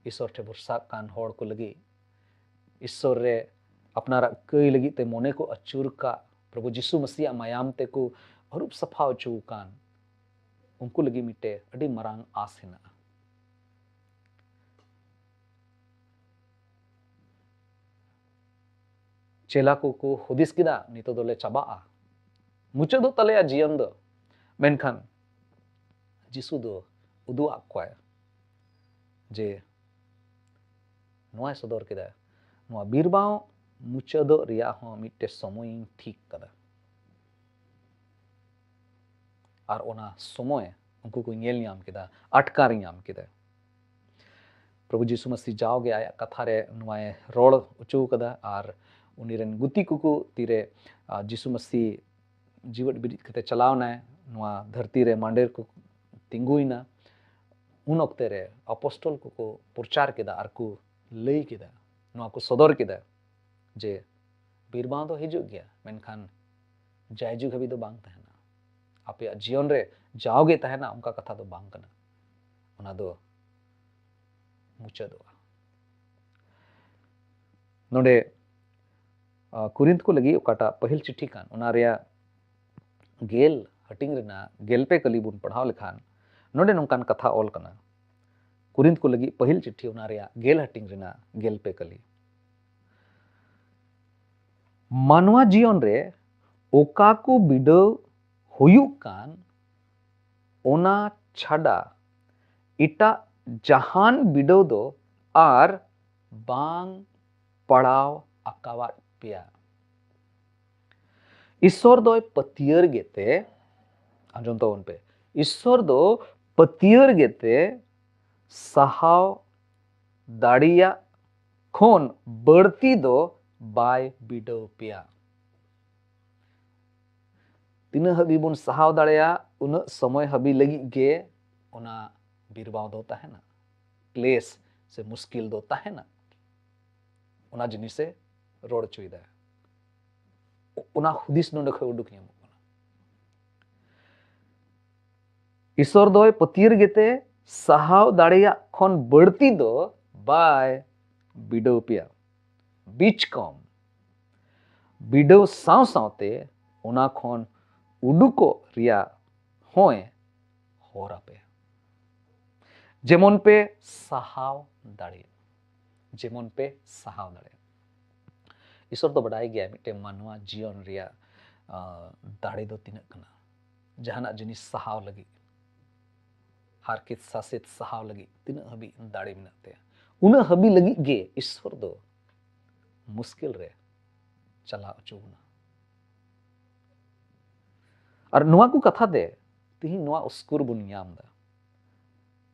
ᱤᱥᱚᱨ ᱴᱷᱮᱱ ᱵᱷᱚᱨᱥᱟᱜ ᱠᱟᱱ ᱦᱚᱲ ᱠᱚ ᱞᱟᱹᱜᱤᱫ, ᱤᱥᱚᱨ ᱨᱮ ᱟᱯᱱᱟᱨᱟᱜ ᱠᱟᱹᱭ ᱞᱟᱹᱜᱤᱫ ᱛᱮ ᱢᱚᱱᱮ ᱠᱚ ᱟᱹᱪᱩᱨ ᱠᱟᱜ, ᱯᱨᱚᱵᱷᱩ ᱡᱤᱥᱩ ᱢᱟᱥᱤᱭᱟᱜ ᱢᱟᱭᱟᱢ ᱛᱮᱠᱚ ᱟᱹᱨᱩᱵ ᱥᱟᱯᱷᱟ ᱦᱚᱪᱚ ᱟᱠᱟᱱ, ᱩᱱᱠᱩ ᱞᱟᱹᱜᱤᱫ ᱢᱤᱫᱴᱮᱡ ᱟᱹᱰᱤ ᱢᱟᱨᱟᱝ ᱟᱸᱥ ᱦᱮᱱᱟᱜᱼᱟ᱾ ᱪᱮᱞᱟ ᱠᱚᱠᱚ ᱦᱩᱫᱤᱥ ᱠᱮᱫᱟ, "ᱱᱤᱛᱚᱜ ᱫᱚᱞᱮ ᱪᱟᱵᱟᱜᱼᱟ, ᱢᱩᱪᱟᱹᱫᱚᱜ ᱛᱟᱞᱮᱭᱟ ᱡᱤᱭᱚᱱ ᱫᱚ᱾" ᱢᱮᱱᱠᱷᱟᱱ ᱡᱤᱥᱩ ᱫᱚ ᱩᱫᱩᱜ ᱟᱫ ᱠᱚᱣᱟᱭ ᱡᱮ, ᱱᱚᱣᱟᱭ ᱥᱚᱫᱚᱨ ᱠᱮᱫᱟ, ᱱᱚᱣᱟ ᱵᱤᱨᱵᱟᱶ ᱢᱩᱪᱟᱹᱫᱚᱜ ᱨᱮᱭᱟᱜ ᱦᱚᱸ ᱢᱤᱫᱴᱮᱡ ᱥᱚᱢᱚᱭᱤᱧ ᱴᱷᱤᱠ ᱠᱟᱫᱟ᱾ ᱟᱨ ᱚᱱᱟ ᱥᱚᱢᱚᱭ ᱩᱱᱠᱩ ᱠᱚ ᱧᱮᱞ ᱧᱟᱢ ᱠᱮᱫᱟ, ᱟᱴᱠᱟᱨ ᱧᱟᱢ ᱠᱮᱫᱟ᱾ ᱯᱨᱚᱵᱷᱩ ᱡᱤᱥᱩ ᱢᱟᱥᱤ ᱡᱟᱣᱜᱮ ᱟᱭᱟᱜ ᱠᱟᱛᱷᱟ ᱨᱮ ᱱᱚᱣᱟᱭ ᱨᱚᱲ ᱦᱚᱪᱚ ᱠᱟᱫᱟ, ᱟᱨ ᱩᱱᱤ ᱨᱮᱱ ᱜᱩᱛᱤ ᱠᱚᱠᱚ ᱛᱤᱨᱮ, ᱟᱨ ᱡᱤᱥᱩ ᱢᱟᱥᱤ ᱡᱤᱣᱮᱫ ᱵᱤᱨᱤᱫ ᱠᱟᱛᱮ ᱪᱟᱞᱟᱣ ᱮᱱᱟᱭ, ᱱᱚᱣᱟ ᱫᱷᱟᱹᱨᱛᱤ ᱨᱮ ᱢᱟᱸᱰᱮᱨ ᱠᱚ ᱛᱤᱸᱜᱩᱭᱮᱱᱟ, ᱩᱱ ᱚᱠᱛᱮ ᱨᱮ ᱟᱯᱚᱥᱴᱚᱞ ᱠᱚᱠᱚ ᱯᱨᱚᱪᱟᱨ ᱠᱮᱫᱟ ᱟᱨ ᱠᱚ ᱞᱟᱹᱭ ᱠᱮᱫᱟ, ᱱᱚᱣᱟ ᱠᱚ ᱥᱚᱫᱚᱨ ᱠᱮᱫᱟ ᱡᱮ ᱵᱤᱨᱵᱟᱶ ᱫᱚ ᱦᱤᱡᱩᱜ ᱜᱮᱭᱟ, ᱢᱮᱱᱠᱷᱟᱱ ᱡᱟᱭᱡᱩᱜᱽ ᱦᱟᱹᱵᱤᱡ ᱫᱚ ᱵᱟᱝ ᱛᱟᱦᱮᱱᱟ᱾ ᱟᱯᱮᱭᱟᱜ ᱡᱤᱭᱚᱱ ᱨᱮ ᱡᱟᱣᱜᱮ ᱛᱟᱦᱮᱱᱟ, ᱚᱱᱠᱟ ᱠᱟᱛᱷᱟ ᱫᱚ ᱵᱟᱝ ᱠᱟᱱᱟ᱾ ᱚᱱᱟ ᱫᱚ ᱢᱩᱪᱟᱹᱫᱚᱜᱼᱟ᱾ ᱱᱚᱰᱮ ᱠᱩᱨᱤᱱᱛ ᱠᱚ ᱞᱟᱹᱜᱤᱫ ᱚᱠᱟᱴᱟᱜ ᱯᱟᱹᱦᱤᱞ ᱪᱤᱴᱷᱤ ᱠᱟᱱ, ᱚᱱᱟ ᱨᱮᱭᱟᱜ ᱜᱮᱞ ᱦᱟᱹᱴᱤᱧ ᱨᱮᱱᱟᱜ ᱜᱮᱞ ᱯᱮ ᱠᱟᱹᱞᱤ ᱵᱚᱱ ᱯᱟᱲᱦᱟᱣ ᱞᱮᱠᱷᱟᱱ, ᱱᱚᱰᱮ ᱱᱚᱝᱠᱟᱱ ᱠᱟᱛᱷᱟ ᱚᱞ ᱠᱟᱱᱟ᱾ ᱠᱩᱨᱤᱱᱛ ᱠᱚ ᱞᱟᱹᱜᱤᱫ ᱯᱟᱹᱦᱤᱞ ᱪᱤᱴᱷᱤ, ᱚᱱᱟ ᱨᱮᱭᱟᱜ ᱜᱮᱞ ᱦᱟᱹᱴᱤᱧ ᱨᱮᱱᱟᱜ ᱜᱮᱞ ᱯᱮ ᱠᱟᱹᱞᱤ᱾ ᱢᱟᱱᱣᱟ ᱡᱤᱭᱚᱱ ᱨᱮ ᱚᱠᱟ ᱠᱚ ᱵᱤᱰᱟᱹᱣ ᱦᱩᱭᱩᱜ ᱠᱟᱱ, ᱚᱱᱟ ᱪᱷᱟᱰᱟ ᱮᱴᱟᱜ ᱡᱟᱦᱟᱱ ᱵᱤᱰᱟᱹᱣ ᱫᱚ ᱟᱨ ᱵᱟᱝ ᱯᱟᱲᱟᱣ ᱟᱠᱟᱣᱟᱫ ᱯᱮᱭᱟ᱾ ᱤᱥᱥᱚᱨ ᱫᱚᱭ ᱯᱟᱹᱛᱭᱟᱹᱨ ᱜᱮᱛᱮ, ᱟᱸᱡᱚᱢ ᱛᱟᱵᱚᱱ ᱯᱮ, ᱤᱥᱥᱚᱨ ᱫᱚ ᱯᱟᱹᱛᱭᱟᱹᱨ ᱜᱮᱛᱮ ᱥᱟᱦᱟᱣ ᱫᱟᱲᱮᱭᱟᱜ ᱠᱷᱚᱱ ᱵᱟᱹᱲᱛᱤ ᱫᱚ ᱵᱟᱭ ᱵᱤᱰᱟᱹᱣ ᱯᱮᱭᱟ᱾ ᱛᱤᱱᱟᱹᱜ ᱦᱟᱹᱵᱤᱡ ᱵᱚᱱ ᱥᱟᱦᱟᱣ ᱫᱟᱲᱮᱭᱟᱜ, ᱩᱱᱟᱹᱜ ᱥᱚᱢᱚᱭ ᱦᱟᱹᱵᱤᱡ ᱞᱟᱹᱜᱤᱫ ᱜᱮ ᱚᱱᱟ ᱵᱤᱨᱵᱟᱣ ᱫᱚ ᱛᱟᱦᱮᱱᱟ, ᱠᱞᱮᱥ ᱥᱮ ᱢᱩᱥᱠᱤᱞ ᱫᱚ ᱛᱟᱦᱮᱱᱟ᱾ ᱚᱱᱟ ᱡᱤᱱᱤᱥᱮ ᱨᱚᱲ ᱦᱚᱪᱚᱭᱮᱫᱟ᱾ ᱚᱱᱟ ᱦᱩᱫᱤᱥ ᱱᱚᱰᱮ ᱠᱷᱚᱱ ᱩᱰᱩᱠ ᱧᱟᱢᱚᱜ ᱠᱟᱱᱟ᱾ ᱤᱥᱚᱨ ᱫᱚᱭ ᱯᱟᱹᱛᱭᱟᱹᱨ ᱜᱮᱛᱮ ᱥᱟᱦᱟᱣ ᱫᱟᱲᱮᱭᱟᱜ ᱠᱷᱚᱱ ᱵᱟᱹᱲᱛᱤ ᱫᱚ ᱵᱟᱭ ᱵᱤᱰᱟᱹᱣ ᱯᱮᱭᱟ᱾ ᱵᱤᱪ ᱠᱚᱢ ᱵᱤᱰᱟᱹᱣ ᱥᱟᱶ ᱥᱟᱶᱛᱮ ᱚᱱᱟ ᱠᱷᱚᱱ ᱩᱰᱩᱠᱚᱜ ᱨᱮᱭᱟᱜ ᱦᱚᱸᱭ ᱦᱚᱨ ᱟᱯᱮ, ᱡᱮᱢᱚᱱ ᱯᱮ ᱥᱟᱦᱟᱣ ᱫᱟᱲᱮᱭᱟᱜ᱾ ᱡᱮᱢᱚᱱ ᱯᱮ ᱥᱟᱦᱟᱣ ᱫᱟᱲᱮᱭᱟᱜ᱾ ᱤᱥᱚᱨ ᱫᱚ ᱵᱟᱰᱟᱭ ᱜᱮᱭᱟᱭ ᱢᱤᱫᱴᱮᱱ ᱢᱟᱱᱣᱟ ᱡᱤᱭᱚᱱ ᱨᱮᱭᱟᱜ, ᱟᱸ, ᱫᱟᱲᱮ ᱫᱚ ᱛᱤᱱᱟᱹᱜ ᱠᱟᱱᱟ᱾ ᱡᱟᱦᱟᱱᱟᱜ ᱡᱤᱱᱤᱥ ᱥᱟᱦᱟᱣ ᱞᱟᱹᱜᱤᱫ, ᱦᱟᱨᱠᱮᱛ ᱥᱟᱥᱮᱛ ᱥᱟᱦᱟᱣ ᱞᱟᱹᱜᱤᱫ ᱛᱤᱱᱟᱹᱜ ᱦᱟᱹᱵᱤᱡ ᱫᱟᱲᱮ ᱢᱮᱱᱟᱜ ᱛᱟᱭᱟ, ᱩᱱᱟᱹᱜ ᱦᱟᱹᱵᱤᱡ ᱞᱟᱹᱜᱤᱫ ᱜᱮ ᱤᱥᱚᱨ ᱫᱚ ᱢᱩᱥᱠᱤᱞ ᱨᱮ ᱪᱟᱞᱟᱣ ᱦᱚᱪᱚ ᱵᱚᱱᱟ᱾ ᱟᱨ ᱱᱚᱣᱟ ᱠᱚ ᱠᱟᱛᱷᱟ ᱛᱮ ᱛᱤᱦᱤᱧ ᱱᱚᱣᱟ ᱩᱥᱠᱩᱨ ᱵᱚᱱ ᱧᱟᱢ ᱮᱫᱟ᱾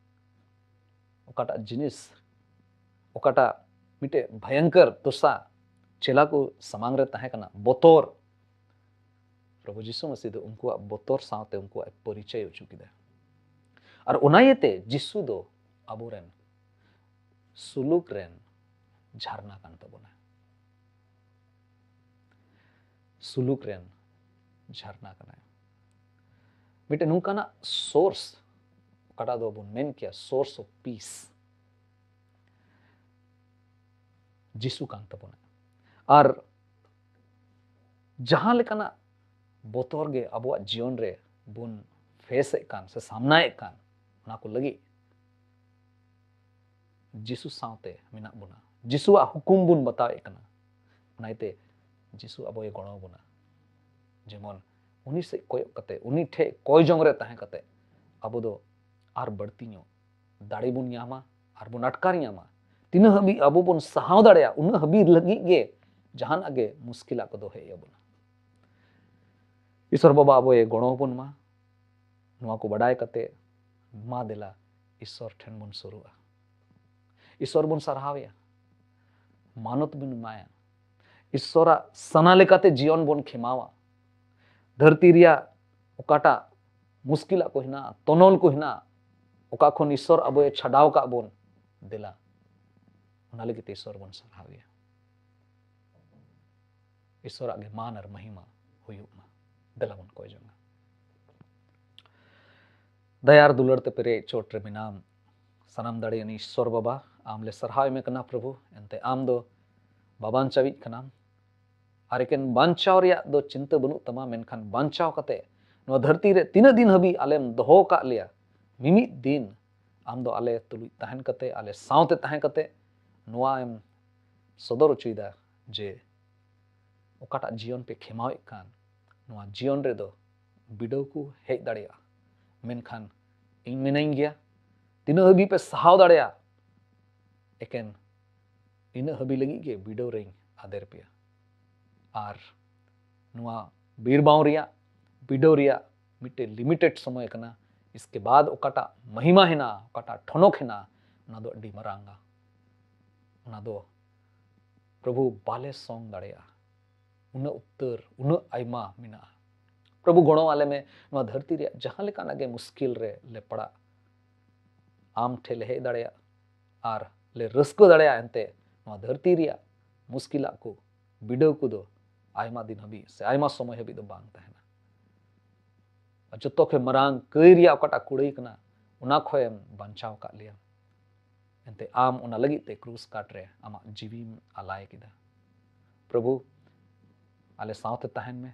ᱚᱠᱟᱴᱟᱜ ᱡᱤᱱᱤᱥ, ᱚᱠᱟᱴᱟᱜ ᱢᱤᱫᱴᱮᱡ ᱵᱷᱚᱭᱚᱝᱠᱚᱨ ᱫᱚᱥᱟ ᱪᱮᱞᱟ ᱠᱚ ᱥᱟᱢᱟᱝ ᱨᱮ ᱛᱟᱦᱮᱸ ᱠᱟᱱᱟ, ᱵᱚᱛᱚᱨ, ᱯᱨᱚᱵᱷᱩ ᱡᱤᱥᱩ ᱢᱟᱥᱤ ᱫᱚ ᱩᱱᱠᱩᱣᱟᱜ ᱵᱚᱛᱚᱨ ᱥᱟᱶᱛᱮ ᱩᱱᱠᱩᱣᱟᱜ ᱮ ᱯᱚᱨᱤᱪᱚᱭ ᱦᱚᱪᱚ ᱠᱮᱫᱟ᱾ ᱟᱨ ᱚᱱᱟ ᱤᱭᱟᱹᱛᱮ ᱡᱤᱥᱩ ᱫᱚ ᱟᱵᱚᱨᱮᱱ ᱥᱩᱞᱩᱠ ᱨᱮᱱ ᱡᱷᱟᱨᱱᱟ ᱠᱟᱱ ᱛᱟᱵᱚᱱᱟ᱾ ᱥᱩᱞᱩᱠ ᱨᱮᱱ ᱡᱷᱟᱨᱱᱟ ᱠᱟᱱᱟᱭ᱾ ᱢᱤᱫᱴᱮᱱ ᱱᱚᱝᱠᱟᱱᱟᱜ source, ᱚᱠᱟᱴᱟᱜ ᱫᱚᱵᱚᱱ ᱢᱮᱱ ᱠᱮᱭᱟ source of peace, ᱡᱤᱥᱩ ᱠᱟᱱ ᱛᱟᱵᱚᱱᱟ᱾ ᱟᱨ ᱡᱟᱦᱟᱸ ᱞᱮᱠᱟᱱᱟᱜ ᱵᱚᱛᱚᱨ ᱜᱮ ᱟᱵᱚᱣᱟᱜ ᱡᱤᱭᱚᱱ ᱨᱮ ᱵᱚᱱ ᱯᱷᱮᱥ ᱮᱫ ᱠᱟᱱ ᱥᱮ ᱥᱟᱢᱱᱟᱭᱮᱫ ᱠᱟᱱ, ᱚᱱᱟ ᱠᱚ ᱞᱟᱹᱜᱤᱫ ᱡᱤᱥᱩ ᱥᱟᱶᱛᱮ ᱢᱮᱱᱟᱜ ᱵᱚᱱᱟ᱾ ᱡᱤᱥᱩᱣᱟᱜ ᱦᱩᱠᱩᱢ ᱵᱚᱱ ᱵᱟᱛᱟᱣᱮᱫ ᱠᱟᱱᱟ᱾ ᱚᱱᱟ ᱤᱭᱟᱹᱛᱮ ᱡᱤᱥᱩ ᱟᱵᱚᱭ ᱜᱚᱲᱚ ᱟᱵᱚᱱᱟ, ᱡᱮᱢᱚᱱ ᱩᱱᱤ ᱥᱮᱫ ᱠᱚᱭᱚᱜ ᱠᱟᱛᱮ, ᱩᱱᱤ ᱴᱷᱮᱱ ᱠᱚᱭ ᱡᱚᱝ ᱨᱮ ᱛᱟᱦᱮᱸ ᱠᱟᱛᱮ ᱟᱵᱚ ᱫᱚ ᱟᱨ ᱵᱟᱹᱲᱛᱤ ᱧᱚᱜ ᱫᱟᱲᱮ ᱵᱚᱱ ᱧᱟᱢᱟ ᱟᱨ ᱵᱚᱱ ᱟᱴᱠᱟᱨ ᱧᱟᱢᱟ᱾ ᱛᱤᱱᱟᱹᱜ ᱦᱟᱹᱵᱤᱡ ᱟᱵᱚ ᱵᱚᱱ ᱥᱟᱦᱟᱣ ᱫᱟᱲᱮᱭᱟᱜᱼᱟ, ᱩᱱᱟᱹᱜ ᱦᱟᱹᱵᱤᱡ ᱞᱟᱹᱜᱤᱫ ᱜᱮ ᱡᱟᱦᱟᱱᱟᱜ ᱜᱮ ᱢᱩᱥᱠᱤᱞᱟᱜ ᱠᱚᱫᱚ ᱦᱮᱡ ᱟᱵᱚᱱᱟ᱾ ᱤᱥᱚᱨ ᱵᱟᱵᱟ ᱟᱵᱚᱭ ᱜᱚᱲᱚ ᱟᱵᱚᱱ ᱢᱟ᱾ ᱱᱚᱣᱟ ᱠᱚ ᱵᱟᱰᱟᱭ ᱠᱟᱛᱮ, ᱢᱟ ᱫᱮᱞᱟ ᱤᱥᱚᱨ ᱴᱷᱮᱱ ᱵᱚᱱ ᱥᱩᱨᱩᱜᱼᱟ, ᱤᱥᱚᱨ ᱵᱚᱱ ᱥᱟᱨᱦᱟᱣᱮᱭᱟ, ᱢᱟᱱᱚᱛ ᱵᱚᱱ ᱮᱢᱟᱭᱟ, ᱤᱥᱚᱨᱟᱜ ᱥᱟᱱᱟ ᱞᱮᱠᱟᱛᱮ ᱡᱤᱭᱚᱱ ᱵᱚᱱ ᱠᱷᱮᱢᱟᱣᱟ᱾ ᱫᱷᱟᱹᱨᱛᱤ ᱨᱮᱭᱟᱜ ᱚᱠᱟᱴᱟᱜ ᱢᱩᱥᱠᱤᱞᱟᱜ ᱠᱚ ᱦᱮᱱᱟᱜᱼᱟ, ᱛᱚᱱᱚᱞ ᱠᱚ ᱦᱮᱱᱟᱜᱼᱟ, ᱚᱠᱟ ᱠᱷᱚᱱ ᱤᱥᱚᱨ ᱟᱵᱚᱭ ᱪᱷᱟᱰᱟᱣ ᱠᱟᱜ ᱵᱚᱱ, ᱫᱮᱞᱟ ᱚᱱᱟ ᱞᱟᱹᱜᱤᱫ ᱛᱮ ᱤᱥᱚᱨ ᱵᱚᱱ ᱥᱟᱨᱦᱟᱣᱮᱭᱟ᱾ ᱤᱥᱚᱨᱟᱜ ᱜᱮ ᱢᱟᱱ ᱟᱨ ᱢᱟᱦᱤᱢᱟ ᱦᱩᱭᱩᱜ ᱢᱟ᱾ ᱫᱮᱞᱟ ᱵᱚᱱ ᱠᱚᱭ ᱡᱚᱝᱟ᱾ ᱫᱟᱭᱟ ᱟᱨ ᱫᱩᱞᱟᱹᱲ ᱛᱮ ᱯᱮᱨᱮᱡ ᱪᱚᱴ ᱨᱮ ᱢᱮᱱᱟᱢ, ᱥᱟᱱᱟᱢ ᱫᱟᱲᱮᱭᱟᱱ ᱤᱥᱚᱨ ᱵᱟᱵᱟ, ᱟᱢ ᱞᱮ ᱥᱟᱨᱦᱟᱣ ᱮᱢᱮ ᱠᱟᱱᱟ ᱯᱨᱚᱵᱷᱩ᱾ ᱮᱱᱛᱮ ᱟᱢ ᱫᱚ ᱵᱟᱵᱟᱧᱪᱟᱣᱤᱡ ᱠᱟᱱᱟᱢ, ᱟᱨ ᱮᱠᱮᱱ ᱵᱟᱧᱪᱟᱣ ᱨᱮᱭᱟᱜ ᱫᱚ ᱪᱤᱱᱛᱟᱹ ᱵᱟᱹᱱᱩᱜ ᱛᱟᱢᱟ, ᱢᱮᱱᱠᱷᱟᱱ ᱵᱟᱧᱪᱟᱣ ᱠᱟᱛᱮ ᱱᱚᱣᱟ ᱫᱷᱟᱹᱨᱛᱤ ᱨᱮ ᱛᱤᱱᱟᱹᱜ ᱫᱤᱱ ᱦᱟᱹᱵᱤᱡ ᱟᱞᱮᱢ ᱫᱚᱦᱚ ᱟᱠᱟᱫ ᱞᱮᱭᱟ, ᱢᱤᱢᱤᱫ ᱫᱤᱱ ᱟᱢ ᱫᱚ ᱟᱞᱮ ᱛᱩᱞᱩᱡ ᱛᱟᱦᱮᱱ ᱠᱟᱛᱮ, ᱟᱞᱮ ᱥᱟᱶᱛᱮ ᱛᱟᱦᱮᱸ ᱠᱟᱛᱮ ᱱᱚᱣᱟ ᱮᱢ ᱥᱚᱫᱚᱨ ᱦᱚᱪᱚᱭᱮᱫᱟ ᱡᱮ ᱚᱠᱟᱴᱟᱜ ᱡᱤᱭᱚᱱ ᱯᱮ ᱠᱷᱮᱢᱟᱣᱮᱫ ᱠᱟᱱ, ᱱᱚᱣᱟ ᱡᱤᱭᱚᱱ ᱨᱮᱫᱚ ᱵᱤᱰᱟᱹᱣ ᱠᱚ ᱦᱮᱡ ᱫᱟᱲᱮᱭᱟᱜᱼᱟ, ᱢᱮᱱᱠᱷᱟᱱ ᱤᱧ ᱢᱤᱱᱟᱹᱧ ᱜᱮᱭᱟ᱾ ᱛᱤᱱᱟᱹᱜ ᱦᱟᱹᱵᱤᱡ ᱯᱮ ᱥᱟᱦᱟᱣ ᱫᱟᱲᱮᱭᱟᱜᱼᱟ, ᱮᱠᱮᱱ ᱤᱱᱟᱹᱜ ᱦᱟᱹᱵᱤᱡ ᱞᱟᱹᱜᱤᱫ ᱜᱮ ᱵᱤᱰᱟᱹᱣ ᱨᱮᱧ ᱟᱫᱮᱨ ᱯᱮᱭᱟ᱾ ᱟᱨ ᱱᱚᱣᱟ ᱵᱤᱨ ᱵᱟᱶ ᱨᱮᱭᱟᱜ ᱵᱤᱰᱟᱹᱣ ᱨᱮᱭᱟᱜ ᱢᱤᱫᱴᱮᱱ ᱞᱤᱢᱤᱴᱮᱰ ᱥᱚᱢᱚᱭ ᱠᱟᱱᱟ᱾ ᱤᱥᱠᱮ ᱵᱟᱫ ᱚᱠᱟᱴᱟᱜ ᱢᱟᱦᱤᱢᱟ ᱦᱮᱱᱟᱜᱼᱟ, ᱚᱠᱟᱴᱟᱜ ᱴᱷᱚᱱᱚᱠ ᱦᱮᱱᱟᱜᱼᱟ, ᱚᱱᱟ ᱫᱚ ᱟᱹᱰᱤ ᱢᱟᱨᱟᱝᱟ᱾ ᱚᱱᱟ ᱫᱚ ᱯᱨᱚᱵᱷᱩ ᱵᱟᱞᱮ ᱥᱚᱝ ᱫᱟᱲᱮᱭᱟᱜᱼᱟ᱾ ᱩᱱᱟᱹᱜ ᱩᱛᱟᱹᱨ, ᱩᱱᱟᱹᱜ ᱟᱭᱢᱟ ᱢᱮᱱᱟᱜᱼᱟ᱾ ᱯᱨᱚᱵᱷᱩ ᱜᱚᱲᱚ ᱟᱞᱮ ᱢᱮ, ᱱᱚᱣᱟ ᱫᱷᱟᱹᱨᱛᱤ ᱨᱮᱭᱟᱜ ᱡᱟᱦᱟᱸ ᱞᱮᱠᱟᱱᱟᱜ ᱜᱮ ᱢᱩᱥᱠᱤᱞ ᱨᱮ ᱞᱮ ᱯᱟᱲᱟᱜ, ᱟᱢ ᱴᱷᱮᱱ ᱞᱮ ᱦᱮᱡ ᱫᱟᱲᱮᱭᱟᱜ ᱟᱨ ᱞᱮ ᱨᱟᱹᱥᱠᱟᱹ ᱫᱟᱲᱮᱭᱟᱜᱼᱟ᱾ ᱮᱱᱛᱮ ᱱᱚᱣᱟ ᱫᱷᱟᱹᱨᱛᱤ ᱨᱮᱭᱟᱜ ᱢᱩᱥᱠᱤᱞᱟᱜ ᱠᱚ, ᱵᱤᱰᱟᱹᱣ ᱠᱚᱫᱚ ᱟᱭᱢᱟ ᱫᱤᱱ ᱦᱟᱹᱵᱤᱡ ᱥᱮ ᱟᱭᱢᱟ ᱥᱚᱢᱚᱭ ᱦᱟᱹᱵᱤᱡ ᱫᱚ ᱵᱟᱝ ᱛᱟᱦᱮᱱᱟ᱾ ᱟᱨ ᱡᱚᱛᱚ ᱠᱷᱚᱱ ᱢᱟᱨᱟᱝ ᱠᱟᱹᱭ ᱨᱮᱭᱟᱜ ᱚᱠᱟᱴᱟᱜ ᱠᱩᱲᱟᱹᱭ ᱠᱟᱱᱟ, ᱚᱱᱟ ᱠᱷᱚᱱ ᱮᱢ ᱵᱟᱧᱪᱟᱣ ᱟᱠᱟᱫ ᱞᱮᱭᱟ᱾ ᱮᱱᱛᱮ ᱟᱢ ᱚᱱᱟ ᱞᱟᱹᱜᱤᱫ ᱛᱮ ᱠᱨᱩᱥ ᱠᱟᱴ ᱨᱮ ᱟᱢᱟᱜ ᱡᱤᱣᱤᱢ ᱟᱞᱟᱭ ᱠᱮᱫᱟ᱾ ᱯᱨᱚᱵᱷᱩ, ᱟᱞᱮ ᱥᱟᱶᱛᱮ ᱛᱟᱦᱮᱱ ᱢᱮ᱾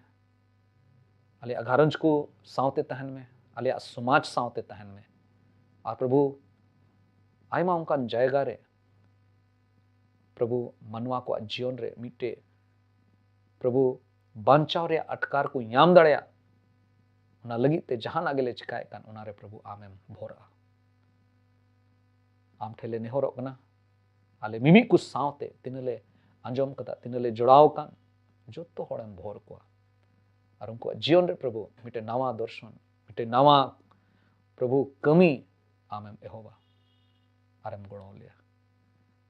ᱟᱞᱮᱭᱟᱜ ᱜᱷᱟᱨᱚᱸᱡᱽ ᱠᱚ ᱥᱟᱶᱛᱮ ᱛᱟᱦᱮᱱ ᱢᱮ᱾ ᱟᱞᱮᱭᱟᱜ ᱥᱚᱢᱟᱡᱽ ᱥᱟᱶᱛᱮ ᱛᱟᱦᱮᱱ ᱢᱮ᱾ ᱟᱨ ᱯᱨᱚᱵᱷᱩ, ᱟᱭᱢᱟ ᱚᱱᱠᱟᱱ ᱡᱟᱭᱜᱟ ᱨᱮ ᱯᱨᱚᱵᱷᱩ, ᱢᱟᱱᱣᱟ ᱠᱚᱣᱟᱜ ᱡᱤᱭᱚᱱ ᱨᱮ ᱢᱤᱫᱴᱮᱡ ᱯᱨᱚᱵᱷᱩ, ᱵᱟᱧᱪᱟᱣ ᱨᱮᱭᱟᱜ ᱟᱴᱠᱟᱨ ᱠᱚ ᱧᱟᱢ ᱫᱟᱲᱮᱭᱟᱜ, ᱚᱱᱟ ᱞᱟᱹᱜᱤᱫ ᱛᱮ ᱡᱟᱦᱟᱱᱟᱜ ᱜᱮᱞᱮ ᱪᱮᱠᱟᱭᱮᱫ ᱠᱟᱱ, ᱚᱱᱟᱨᱮ ᱯᱨᱚᱵᱷᱩ ᱟᱢᱮᱢ ᱵᱷᱚᱨᱟᱜᱼᱟ᱾ ᱟᱢ ᱴᱷᱮᱱ ᱞᱮ ᱱᱮᱦᱚᱨᱚᱜ ᱠᱟᱱᱟ, ᱟᱞᱮ ᱢᱤᱢᱤᱫ ᱠᱚ ᱥᱟᱶᱛᱮ ᱛᱤᱱᱟᱹᱜ ᱞᱮ ᱟᱸᱡᱚᱢ ᱠᱟᱫᱟ, ᱛᱤᱱᱟᱹᱜ ᱞᱮ ᱡᱚᱲᱟᱣ ᱟᱠᱟᱱ, ᱡᱚᱛᱚ ᱦᱚᱲᱮᱢ ᱵᱷᱚᱨ ᱠᱚᱣᱟ᱾ ᱟᱨ ᱩᱱᱠᱩᱣᱟᱜ ᱡᱤᱭᱚᱱ ᱨᱮ ᱯᱨᱚᱵᱷᱩ ᱢᱤᱫᱴᱮᱱ ᱱᱟᱣᱟ ᱫᱚᱨᱥᱚᱱ, ᱢᱤᱫᱴᱮᱱ ᱱᱟᱣᱟ ᱯᱨᱚᱵᱷᱩ ᱠᱟᱹᱢᱤ ᱟᱢᱮᱢ ᱮᱦᱚᱵᱟ ᱟᱨᱮᱢ ᱜᱚᱲᱚ ᱞᱮᱭᱟ᱾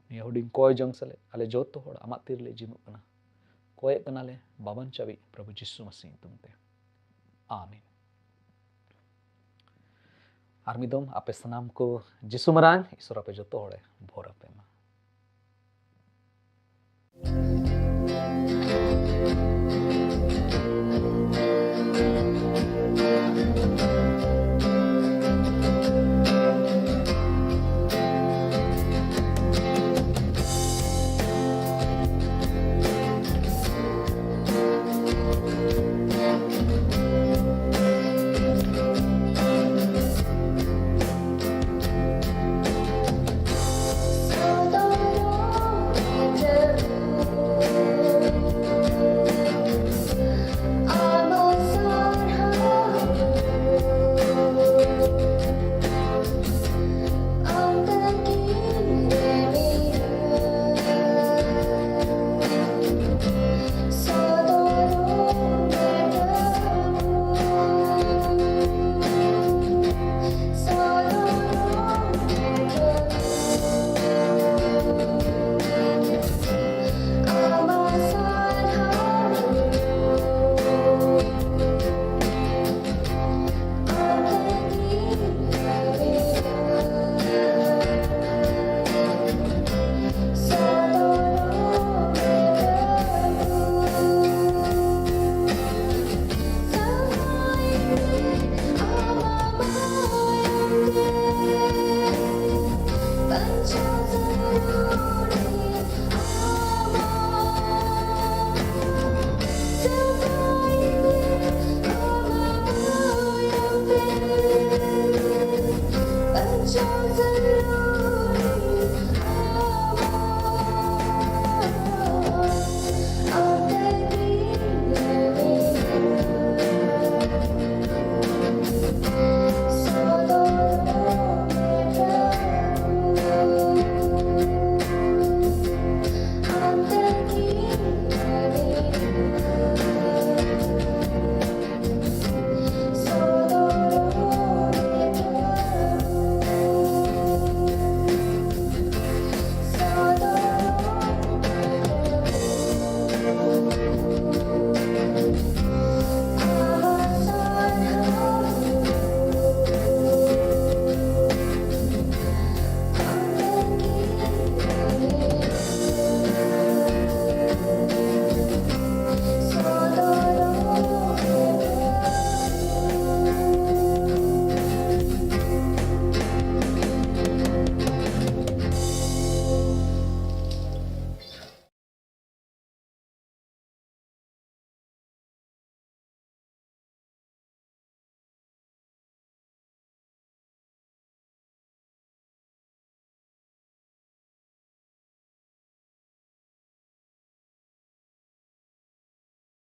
ᱱᱤᱭᱟᱹ ᱦᱩᱰᱤᱧ ᱠᱚᱭ ᱡᱚᱝ ᱥᱟᱞᱮ ᱟᱞᱮ ᱡᱚᱛᱚ ᱦᱚᱲ ᱟᱢᱟᱜ ᱛᱤ ᱨᱮᱞᱮ ᱡᱤᱢᱩᱜ ᱠᱟᱱᱟ᱾ ᱠᱚᱭᱮᱜ ᱠᱟᱱᱟᱞᱮ ᱵᱟᱵᱟᱱ ᱪᱟᱵᱤ ᱯᱨᱚᱵᱷᱩ ᱡᱤᱥᱩ ᱢᱟᱥᱤ ᱧᱩᱛᱩᱢ ᱛᱮ᱾ ᱟᱢᱤᱱ᱾ ᱟᱨ ᱢᱤᱫ ᱫᱚᱢ ᱟᱯᱮ ᱥᱟᱱᱟᱢ ᱠᱚ ᱡᱤᱥᱩ ᱢᱟᱨᱟᱝ ᱤᱥᱚᱨ ᱟᱯᱮ ᱡᱚᱛᱚ ᱦᱚᱲᱮ ᱵᱷᱚᱨ ᱟᱯᱮ᱾